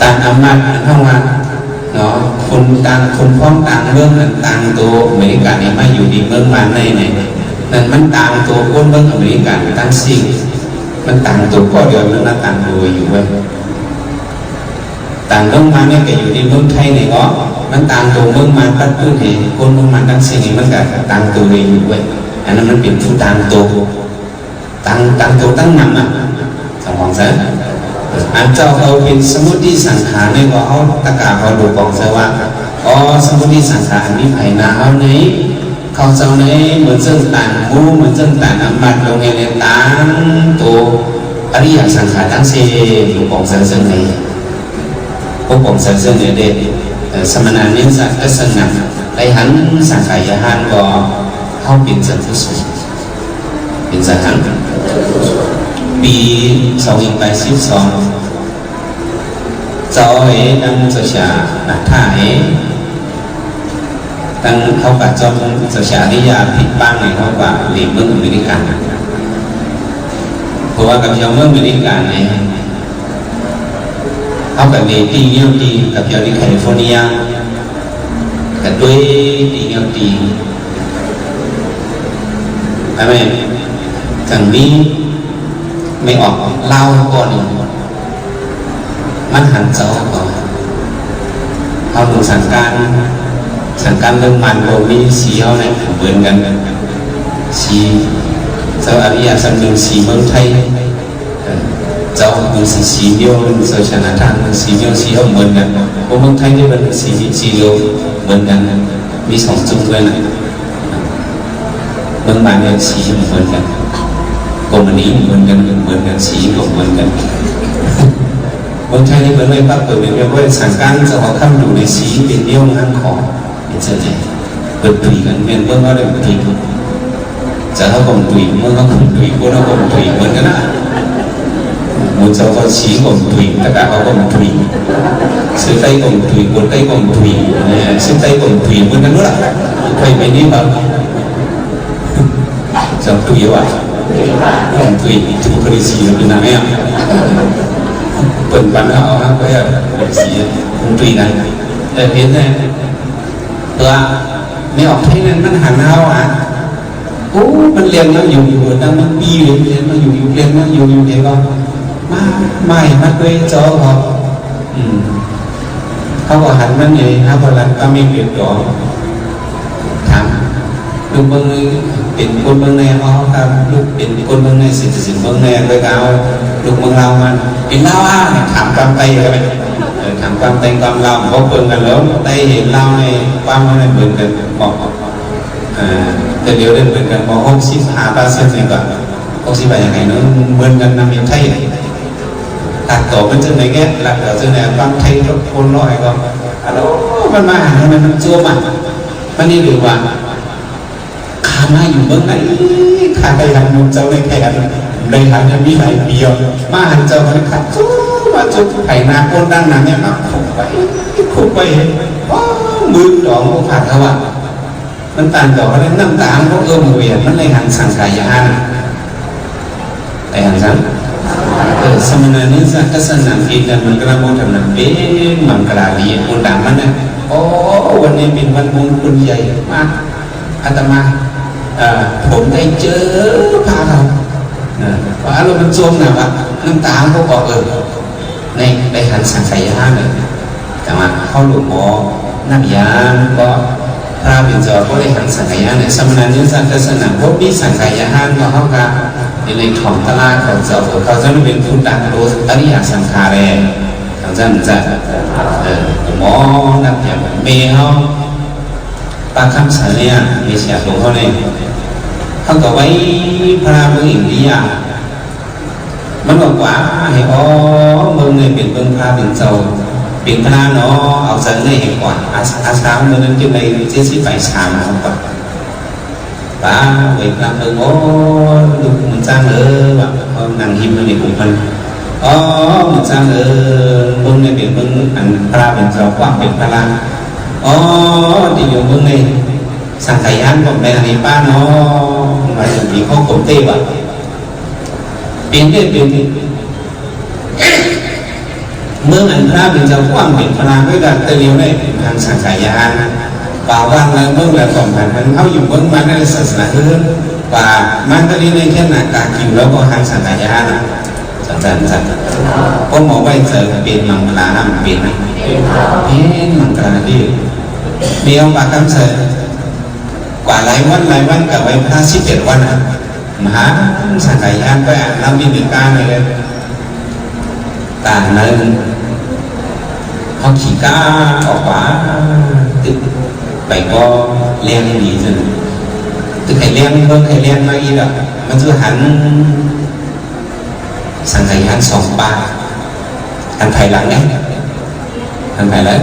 ຕາມອຳນາດອັນເຮົາວ່າເນາະ ຄົນຕ່າງ ຄົນພ້ອມຕ່າງເມືອງ ອັນຕ່າງໂຕອາເມລິກັນນີ້ມາຢູ່ທີ່ເມືອງມັນໃນ ໃນນັ້ນ ມັນຕ່າງໂຕຄົນເມືອງອາເມລິກັນທັງສິ້ນ ມັນຕ່າງໂຕກໍດຽວ ມັນມາຕ່າງໂຕຢູ່ເວີຍ. ຕ່າງເມືອງມານນີ້ກໍຢູ່ທີ່ເມືອງໄທນີ້ເນາະ ມັນຕ່າງໂຕເມືອງມານປັດພື້ນໃຫ້ຄົນເມືອງມານທັງສິ້ນນີ້ ມັນກໍຕ່າງໂຕໄດ້ຢູ່ເວີຍ. ອັນນັ້ນມັນເປັນຜູ້ຕ່າງໂຕ ຕ່າງ ຕ່າງໂຕຕັ້ງນຳນະ ສຳພອງຊະ. ອັນເຈົ້າເຮົາເປັນສະມຸດທິສັງຂານນີ້ ກໍເຮົາຕະກາເຮົາດູກອງຊະວ່າ ອໍ ສະມຸດທິສັງຂານອັນມີພາຍໃນເຮົານີ້ ເຂົາເຈົ້າໃນເໝືອນເຊິ່ງຕານໝູ່ ເໝືອນເຊິ່ງຕານອຳມາດລົງໃນຕາມໂຕອະລິຍະສັງຂານທັງສີ່ ຢູ່ກອງເຊິ່ງໃນປົກປ້ອງສັນເສີນເດ ເອີ ສະມະນາເນສະ ທັດສະນະ ໄລຫັນ ສັງຂາຍະຫານ ກໍເຮົາເປັນສັນທຸຊົນ ເປັນສັນທັງ ປີສອງພັນສິບສອງ ເຈົ້າເອ ນຳເຈົ້າຊານາທາເອ ຕັ້ງເຮົາກະຈອມເຈົ້າຊາລິຍາຜິດປາງໃນເຮົາກະເລເມືອງອາເມລິກາ ເພາະວ່າກັບເຈົ້າເມືອງອາເມລິກາໃນເຮົາກະເລຕີງຽວຕີກັບເຈົ້າທີ່ຄາລິຟໍເນຍ ກະດ້ວຍຕີງຽວຕີ ອາເມ ຈັ່ງມີ ແມ່ອອກລາວກ່ອນ ມັນຫັນເຈົ້າເຂົາ ເຮົາເບິ່ງສັງການ ສັງການເບິ່ງມັນບໍ່ມີສີເຮົານະ ເໝືອນກັນ ສີເຈົ້າອາລິຍະສັນເມືອງສີເມືອງໄທ ເອີ ເຈົ້າເມືອງສີ ສີມຽວ ເຈົ້າຊານາທານເມືອງສີມຽວ ສີເຮົາເໝືອນກັນ ບໍ່ເມືອງໄທນີ້ເປັນສີ ສີດຽວເໝືອນກັນ ມີສອງຈຸ່ມເລີຍນະ. ເມືອງບານເມືອງສີບໍ່ເໝືອນກັນ ກົມອັນນີ້ບໍ່ເໝືອນກັນ ເໝືອນກັນ ສີບໍ່ເໝືອນກັນ ເມືອງໄທນີ້ເພິ່ນໄວ້ປັບເປີດເປັນແບບວ່າສັງການສະເພາະຄຳຢູ່ໃນສີເປັນແນວງານຂອງເປັນເຊັ່ນໃດ ເພິ່ນຕຸຍກັນແມ່ນເບິ່ງເອົາໄດ້ຕຸຍ ຈາກເຮົາກໍຕຸຍ ເມືອງເຮົາກໍຕຸຍ ຄົນເຮົາກໍຕຸຍເໝືອນກັນນະ. ໝູ່ເຈົ້າກໍສີກໍບໍ່ທຸຍ ຕະກະເຂົາກໍບໍ່ທຸຍ ເສື້ອໄຕ້ກໍບໍ່ທຸຍ ກົດໄຕ້ກໍບໍ່ທຸຍ ເອີ ເສື້ອໄຕ້ກໍບໍ່ທຸຍ ເໝືອນກັນໝົດລະ ໄປໄປນີ້ບາດ ເຈົ້າທຸຍວ່າ ຕ້ອງທຸຍ ທຸຍພະລິສີຢູ່ນະແມ່ ເພິ່ນປັນເອົາເອົາໄປເອົາພະລິສີ ມັນທຸຍນະ ເອີ ເຫັນແດ່ ເພາະວ່າແນວໄທນັ້ນມັນຫັນເຮົາອະ ໂອ້ ມັນແລ່ນມາຢູ່ຢູ່ ຕັ້ງມັນປີເລີຍ ແລ່ນມາຢູ່ຢູ່ ແລ່ນມາຢູ່ຢູ່ ເຫັນບໍ່ ມາ ມາໃຫ້ມັນດ້ວຍຈໍເຮົາ ອືມ ເຮົາກໍຫັນມັນເອງ ເຮົາກໍລັດປາເມກເປັນດອກ ຖາມ ລູກເບິ່ງເປັນຄົນເບິ່ງແນ່ບໍ່ ເຮົາຖາມ ລູກເປັນຄົນເບິ່ງແນ່ ຊິ ຊິເບິ່ງແນ່ ເລີຍກໍເອົາລູກເບິ່ງລາວມາ ເປັນລາວອາ ຖາມຄວາມໄຕ້ກໍໄດ້ ເອີ ຖາມຄວາມໄຕ້ຄວາມລາວ ບໍ່ເບິ່ງກັນແລ້ວ ໄຕ້ເຫັນລາວໃນຄວາມເຮົາໃນເບິ່ງກັນ ບອກ ເອີ ແຕ່ດຽວນີ້ເໝືອນກັນບໍ່ ຫົກສິບຫ້າເປີເຊັນນີ້ກໍ ຫົກສິບຫ້າ ຍັງໄງເນາະ ເໝືອນກັນນຳເຮັດໄທ ຕັດຕໍ່ເປັນຈັ່ງໃດແກະ ລັດຕໍ່ຈັ່ງໃດ ຟັງໄທຄົນລອຍກໍ ອາໂລ ມັນມາຫາ ມັນ ມັນຈົວມາ ມັນນີ້ຫຼືວ່າ ຂ້າມາຢູ່ເມືອງໃດ ຂ້າໄດ້ຫັນໝູ່ເຈົ້າ ໄດ້ ໄດ້ຫັນ ໄດ້ຫັນ ມີຫຼາຍປີແລ້ວ ມາຫັນເຈົ້າ ມັນຂັດຈຸມາຈຸໄຖນາໂກນດ້ານໜ້າແມ່ນມາຄຸກໄປ ຄຸກໄປ ໂອ້ ມືດອງບໍ່ຜ່ານເຂົາວ່າ ມັນຕ່າງກັບວ່ານ້ຳຕາຂອງເອີ່ມຫວຽນ ມັນໄດ້ຫັນສັງຂາຍານ ໄດ້ຫັນສັງ ເອີ ສະມະນານິສະ ທັດສະນະ ເອກະມັງກະລະໂມທະນາ ເປັນມັງກະລາດີ ໂອຕາມະນະ ໂອ້ ວັນນີ້ເປັນວັນມົງຄຸນໃຫຍ່ມາກ ອາດຕະມາ ເອີ ຜົມໄດ້ເຈີພະເຮົາ ເອີ ວ່າອາລົມມັນຊົມນະວ່າ ນ້ຳຕາຂອງເອີ່ມ ໃນໄປຫັນສັງຂາຍານເລີຍ ແຕ່ວ່າເຮົາຫຼວງໝໍນັບຍາມກໍພະເປັນເຈົ້າກໍໄດ້ຫັນສັງຂາຍານເລີຍ ສະມະນານິສະ ທັດສະນະ ບໍ່ມີສັງຂາຍານກໍເຮົາກະຢູ່ໃນຂອງຕະຫຼາດຂອງເຈົ້າ ເຂົາເຈົ້າເປັນຜູ້ຕັ້ງໂຕອະລິຍະສັງຂາແລ ເຂົາເຈົ້າຈະ ເອີ ໝໍນັບຍາມແມ່ເຮົາ ປາກຄຳສາເນຍ ເອເຊຍໂຕເຮົານີ້ ເຮົາກໍໄວ້ພະເມືອງອິນເດຍ ມັນບອກວ່າໃຫ້ອອກເມືອງໃນເປັນເມືອງພະເປັນເຈົ້າ ເປັນພະເນາະ ເອົາໃຈໃນໃຫ້ກວ່າ ອາ ອາສາເມືອງນັ້ນຈຶ່ງໄດ້ເຈັດສິບປາຍສາມເອົາກວ່າ ປາໄວ້ພະເບິ່ງ ໂອ້ ລູກໝູນຊ້າງເອີຍ ວ່າເຮົານັ່ງຫິມມັນນີ້ ອຸມມັນ ອໍ ໝູນຊ້າງເອີຍ ເມືອງໃນເປັນເມືອງອັນພະເປັນເຈົ້າ ຄວາມເປັນພະ ອໍ ທີ່ຢູ່ເມືອງໃນ ສັງຂະຍານຂອງແມ່ອັນນີ້ປ້າເນາະ ມາເຖິງປີຂອງຄົນເຕວ່າ ເປັນເດ້ເປັນ ເມືອງອັນພະເປັນເຈົ້າຄວາມເປັນພະ ເວລາແຕ່ລຽວໄດ້ເປັນທາງສັງຂະຍານ ປ່າວັງແລະເມືອງແລະຂອງພັນ ເຮົາຢູ່ເມືອງມາໃນສາສະໜາເຮືອ ປ່າມັນຕະລີໃນແຄນນາກາກິນ ແລ້ວກໍທາງສັງຂະຍານ ອາຈານ ອາຈານ ຜົມເອົາໄວ້ໃຈເປັນມັງກະລານຳ ເປັນນະ ເປັນມັງກະລາເດ້. ແມ່ອອກປາກຄຳໃສ ກວ່າຫຼາຍວັນ ຫຼາຍວັນ ກະໄວ້ພະສິບເອັດວັນນະ ມະຫາສັງກາຍານໄປອາບນ້ຳວິເນການີ້ແຫຼະ ຕາງນັ້ນ ເຮົາຂີ້ກ້າອອກວ່າ ຕຶກໄປບໍ່ແລ່ນໜີຊັ້ນ ຕຶກໃຫ້ແລ່ນເບິ່ງ ໃຫ້ແລ່ນມາອີກດອກ ມັນຊິຫັນ ສັງກາຍານສອງປາກ ຫັນໃຜຫຼັງແດ່ ຫັນໃຜຫຼັງ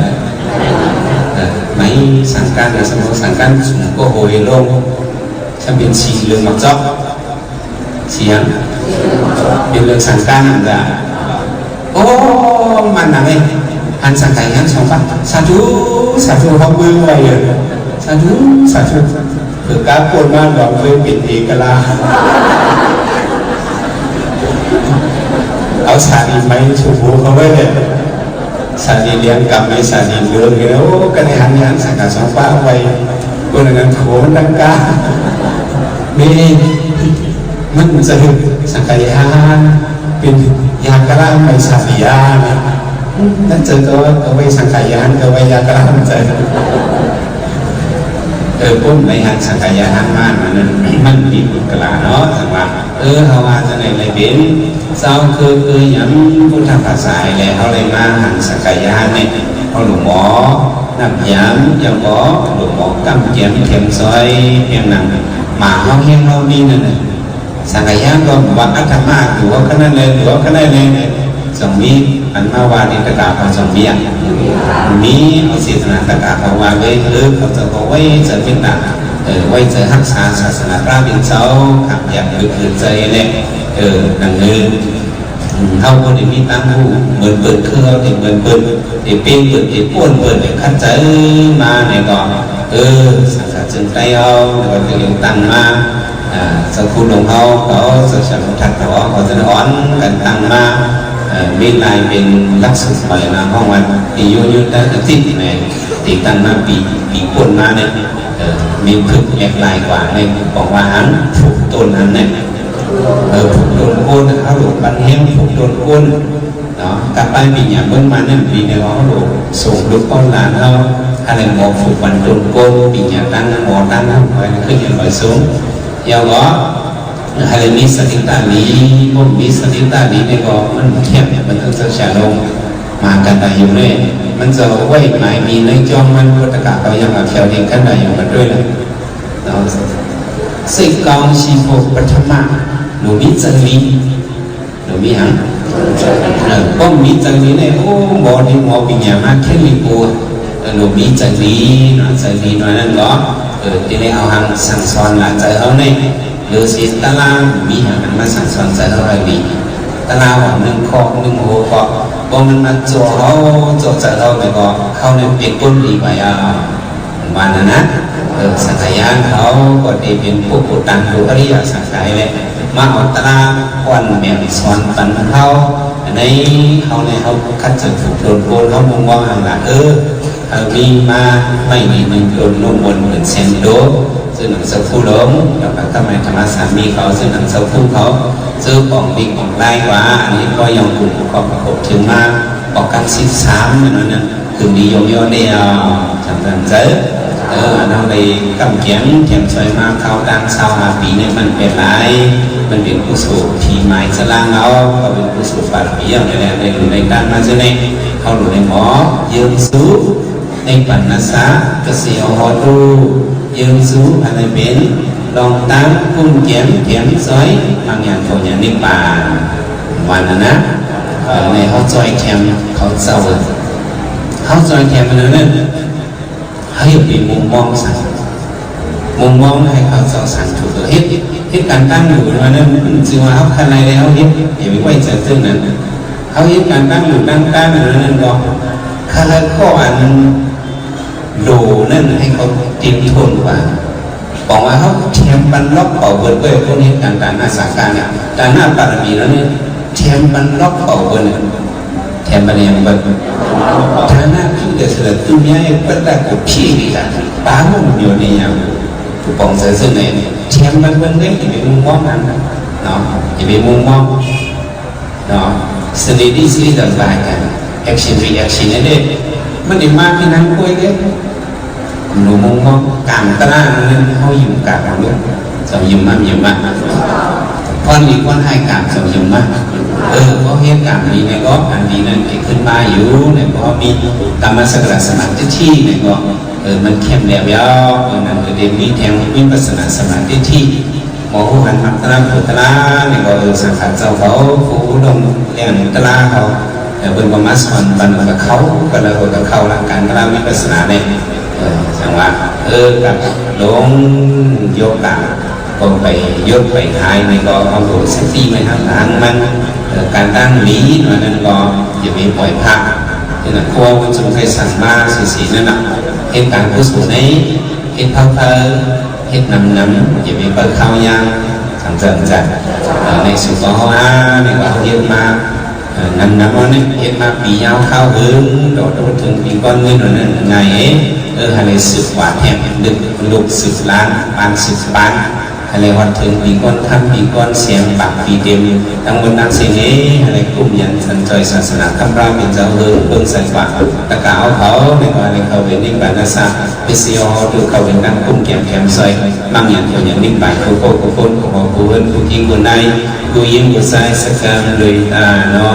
ເອີ ໄໝສັງການ ສົມມຸດສັງການ ສຸງໂກໂຫເວໂລງ ຊຳເປັນສີເຫຼືອງໝາກຈອກ ສຽງ ເປັນເລື່ອງສັງການນະ ໂອ້ ມັນນະເວີຍ ຫັນສັງກາຍານສອງປາກ ສາທຸ ສາທຸ ເຮົາເບິ່ງໄວ້ເດີ ສາທຸ ສາທຸ ເພື່ອການໂກນມາດອງເຄີຍເປັນເອກະລາດ ເອົາສາລີໄໝຊົມພູເຂົ້າໄວ້ເລີຍ ສາລີລຽງກຳໃນສາລີເລີງເລີຍ ໂອ້ ກະໄດ້ຫັນຍານສັງກາສອງປາກໄວ້ ເພິ່ນນັ້ນໂຫ ມັນດັ່ງກາ ແມ່ ມັນຈະຖືກສັງກາຍານ ເປັນຢາກະລາໄມສາລີຍານ ນັ້ນເຈີກໍ ກໍໄວ້ສັງກາຍານ ກໍໄວ້ຢາກະລາມັນຈະ ເອີ ປຸ້ນໄດ້ຫັນສັງກາຍານມາ ມັນ ມັນມີບຸນກະລາເນາະ ຈັ່ງວ່າ ເອີ ເຮົາວ່າຈັ່ງໃດໄດ້ເປັນ ເຈົ້າຄື ຄືຫຍັງ ພຸດທະພາສາແລະ ເຮົາໄດ້ມາຫັນສັກກາຍະຫັ້ນແມ່ນ ເຮົາຫຼວງໝໍນຳຍາມ ເຈົ້າກໍຫຼວງໝໍກຳກຽມແຖມຊ່ອຍ ພຽງນັ້ນ ມາເຮົາແຮງເຮົາມີນັ້ນນະ ສັກກາຍະກໍວ່າອັດຕະມາຕົວຂະນັ້ນແລະ ຕົວຂະນັ້ນແລະ ຈັ່ງມີ ອັນມາວ່ານິຕະກາເຮົາຈັ່ງມີ ມີເອົາເສດສະໜາຕະກາເຮົາວ່າເລີຍ ເອີ ເຂົາເຈົ້າກໍໄວ້ໃຈເມດຕາ ເອີ ໄວ້ໃຈຮັກສາສາສະໜາພະເປັນເຈົ້າ ຄັບຢາກເກີດຂຶ້ນໃຈແລະ ເອີ ນັ້ນເລີຍ ເຮົາບໍ່ໄດ້ມີຕາງຮູ້ເໝືອນເພິ່ນ ຄືເຮົາໄດ້ເໝືອນເພິ່ນ ໄດ້ເປ່ງເພິ່ນ ໄດ້ປ້ອນເພິ່ນ ໄດ້ຂັດໃຈມາໃນກໍ ເອີ ສັງຄະເຈີງໃຕ້ເຮົາ ແລ້ວກໍຖືກຕັ້ງມາ ອາ ເຈົ້າຄູຫຼວງເຮົາ ເຂົາ ເຈົ້າຊາວທັດເຮົາ ເຂົາຈະໄດ້ອ່ອນກັນຕັ້ງມາ ເອີ ມີຫຼາຍເປັນຫຼັກສູດໄປນະ ເຮົາວ່າ ຕິໂຍໂຍຕະອະຕິ ແມ່ນ ຕິຕັ້ງມາປີ ປີປົນມານີ້ ເອີ ມີພຶກແອບຫຼາຍກວ່າໃນຂອງວ່າຫັ້ນ ຜູກຕົ້ນຫັ້ນແຫຼະ ເອີ ຜູກຕົ້ນໂກນ ເຮົາຫຼວງບັນແຮງຜູກຕົ້ນໂກນເນາະ ກັບໄປປີຍາເບິ່ງມານັ້ນ ປີນີ້ເຮົາຫຼວງສົ່ງລູກເຕົ້າຫຼານເຮົາ ອັນນັ້ນໝໍຜູກບັນຕົ້ນໂກນ ປີຍາຕັ້ງໝໍຕັ້ງເຮົາໄວ້ຂຶ້ນໄປສູງ ຢ່າວ່າ ໃຫ້ມີສະຕິຕາລີ ບໍ່ມີສະຕິຕາລີນີ້ກໍມັນແຄບ ມັນຕ້ອງເຈົ້າຊາລົງ ມາກັນຕາຢູ່ເລີຍ ມັນຈະໄວ້ໝາຍມີໃນຈ້ອງມັນ ພຸດທະກາເຂົາຍັງເອົາແຖວນີ້ກັນໄດ້ຢູ່ກັນດ້ວຍນະ ເນາະ ສິກອງຊີໂພປັດຖະມະ ໜູມີຈັງລີ ໜູມີຫຍັງ ເອີ ປ້ອມມີຈັງລີແນ່ ໂອ້ ໝໍດີ ໝໍປີຍາມາແຄ່ນລີໂກ ເອີ ໜູມີຈັງລີເນາະ ຈັງລີໜ້ອຍນັ້ນເນາະ ເອີ ທີ່ໄດ້ເອົາຫັງສັ່ງສອນລະໃຈເຮົາແນ່ ຫຼືຊິຕະລາງ ມີຫຍັງມາສັ່ງສອນໃຈເຮົາໃຫ້ດີ ຕະລາງໜຶ່ງຂໍ້ໜຶ່ງຫົວຂໍ້ ບໍ່ແມ່ນມາໂຈະເຮົາ ໂຈະໃຈເຮົາແລ້ວກໍເຮົານີ້ເປັນຄົນດີໄປອາ ວ່ານັ້ນນະ ເອີ ສັງກາຍານເຮົາກໍໄດ້ເປັນພວກຜູ້ຕັ້ງໂຕອະລິຍະສັງກາຍແຫຼະ ມາເອົາຕະລາງກ່ອນແມ່ນສອນປັນເຮົາ ໃນເຮົາໃນເຮົາຂັດຈະຖືກໂດນໂກນ ເຮົາມຸງມອງຫັ້ນລະ ເອີ ເຮົາມີມາໄມ້ນີ້ໜຶ່ງໂຕ ນຸມົນເປັນແສນໂຕ ເຊິ່ງໜັງສືຄູຫຼວງ ແລ້ວກໍທຳໄມທຳມະສາມີເຂົາ ເຊິ່ງໜັງສືຄູເຂົາ ເຈີປອງດິກປອງລາຍວ່າ ອັນນີ້ກໍຍັງກຸ່ມຂອງຄົບເຖິງມາ ອອກກັນສິບສາມ ແມ່ນວ່ານັ້ນ ຄືນິຍົມຍ້ອນແລ້ວ ສຳຄັນເຈີ ເອີ ອັນເຮົາໄດ້ກຳກຽມ ກຽມຊ່ອຍມາຄາວຕ່າງຊາວຫ້າປີນີ້ ມັນເປັນຫຼາຍ ມັນເປັນກຸສົນທີ່ໝາຍສະລາງເຮົາ ກໍເປັນກຸສົນບາລະມີເຮົານີ້ແຫຼະ ໄດ້ບຸນໄດ້ທານມາເທື່ອນີ້ ເຮົາຫຼູໄດ້ໝໍ ຍືມຊູ ໃນປັນນະສະກະເສຍເຮົາໂຕ ຍືມຊູ ອັນໃດເປັນລອງຕາມຄຸ້ມແກມແຖມຊ່ອຍ ມັກຍານເຂົ້າຍານນິບປານ ວ່ານັ້ນນະ ເອີ ໃນເຮົາຊ່ອຍແຖມເຂົາເຈົ້າ ເຮົາຊ່ອຍແຖມອັນນັ້ນ ເຮົາຢ່າໄປມຸງມອງສັນ ມຸງມອງໃຫ້ເຂົາເຈົ້າສັນຖືກເຮັດ ເຮັດການຕັ້ງຢູ່ວ່ານັ້ນ ຊື່ວ່າເຮົາຄັນໄລແລ້ວເຮັດ ຢ່າໄປໄວ້ໃຈເຖິງນັ້ນ ເຮົາເຮັດການຕັ້ງຢູ່ຕັ້ງການອັນນັ້ນກໍ ຄັນໄລກໍອັນໂດນັ້ນໃຫ້ເຂົາເຕັມທົນກວ່າ ບອກວ່າເຮົາແຖມບັນລັອກເປົ່າເບິດເວີຍ ຄົນເຮັດການຕານະສາການະ ຕານະບາລະມີເຮົານີ້ ແຖມບັນລັອກເປົ່າເບິດ ແຖມບັນຫຍັງເບິດ ຖານະຈຸເດສະເລີຕຸຍາເອເປິດລະກຸພີລິລະ ປາມຸນໂຍນິຍັງ ຜູ້ປອງເສີເຊິ່ງໃນ ແຖມບັນເບິດເລີຍ ຢ່າໄປມຸງມອງຫັ້ນເນາະ ຢ່າໄປມຸງມອງ ເນາະ ສະເຕດີ ສະເຕດີ ລະບາຍກັນ ແອັກຊັນ ຣີແອັກຊັນ ນັ້ນເດ້ ມັນໄດ້ມາທີ່ນັ້ນກວຍເດ້. ໜູມົງມອງກາງຕະລາງນັ້ນ ເຮົາຢູ່ກາງເຮົາເດ້ ເຈົ້າຢູ່ມາຢູ່ມາ ຄວາມດີຄວາມຮ້າຍກາງເຈົ້າຢູ່ມາ. ເອີ ເພາະເຮັດກາງດີແລ້ວກໍອັນດີນັ້ນຊິຂຶ້ນມາຢູ່ ແລ້ວກໍມີກາມະສະກະລາສະມາທິທິ ແລ້ວກໍ ເອີ ມັນເຂັ້ມແລ້ວ ເອີ ນັ້ນກໍໄດ້ມີແທ່ງວິປັດສະນາສະມາທິທິ ບໍ່ຮູ້ຫັນມັກຕະລາງໂພຕະລາ ແລ້ວກໍ ເອີ ສັງຂະເຈົ້າເຂົາ ຜູ້ອຸດົມແດນຕະລາເຂົາ ເອີ ເພິ່ນກໍມາສອນບັນກະເຂົ້າ ກໍເລີຍກະເຂົ້າຫຼັກການຕະລາງວິປັດສະນາເດ້. ເອີ ຈັ່ງວ່າ ເອີ ກັບຫຼົງໂຍກາ ກໍໄປຍົດໄປທາຍ ແລ້ວກໍເອົາໂດຍສະຕິໄວ້ທາງທາງມັນ ເອີ ການຕັ້ງຫຼີນວ່ານັ້ນກໍຢ່າໄປປ່ອຍພະ ເປັນອັນຄົວຄົນສົງໄຄສັ່ງມາຊື່ໆນັ້ນນະ ເຮັດການກຸສົນໃນ ເຮັດເຜົາເຕີ ເຮັດນຳນຳ ຢ່າໄປເປີດຂ່າວຍາມ ສັງເສີນຈັດ ເອີ ໃນສຸກເຮົາຫາ ໃນວ່າເຮົາເຮັດມາ ເອີ ນຳນຳເຮົານີ້ ເຮັດມາປີຍາວຄາວເຫິງ ດອກໂຕເຖິງປີກ່ອນເງິນວ່ານັ້ນງ່າຍເອ ເອີ ໃຫ້ໄດ້ສືບກວາດແຮງ ລຶກລຸກສືບລ້ານ ປານສືບປານ ໃຫ້ໄດ້ຮອດເຖິງປີກ່ອນຄຳ ປີກ່ອນແສງ ປາກປີເຕັມ ທັງໝົດທັງສິ້ນເອ ໃຫ້ໄດ້ກຸ້ມຍັນສັນຈອຍສາສະໜາຄຳພຣະເປັນເຈົ້າເຮີ ເບິ່ງໃສ່ກວ່າ ຕະກາເອົາເຂົາ ໃນກວ່າໃຫ້ເຂົ້າເປັນນິບບານະສາ ເປັນສິເຮົາເຮົາຖືເຂົ້າເປັນນັກກຸ້ມແກມແຄມຊ່ອຍ ມັກຍັນເຂົາຍັງນິບບານ ຜູ້ໂຄຜູ້ຄົນ ຜູ້ເຮົາຜູ້ເພິ່ນ ຜູ້ກິງຜູ້ນາຍ ຜູ້ຍິງຜູ້ຊາຍ ສະກາມໂດຍຕາເນາະ.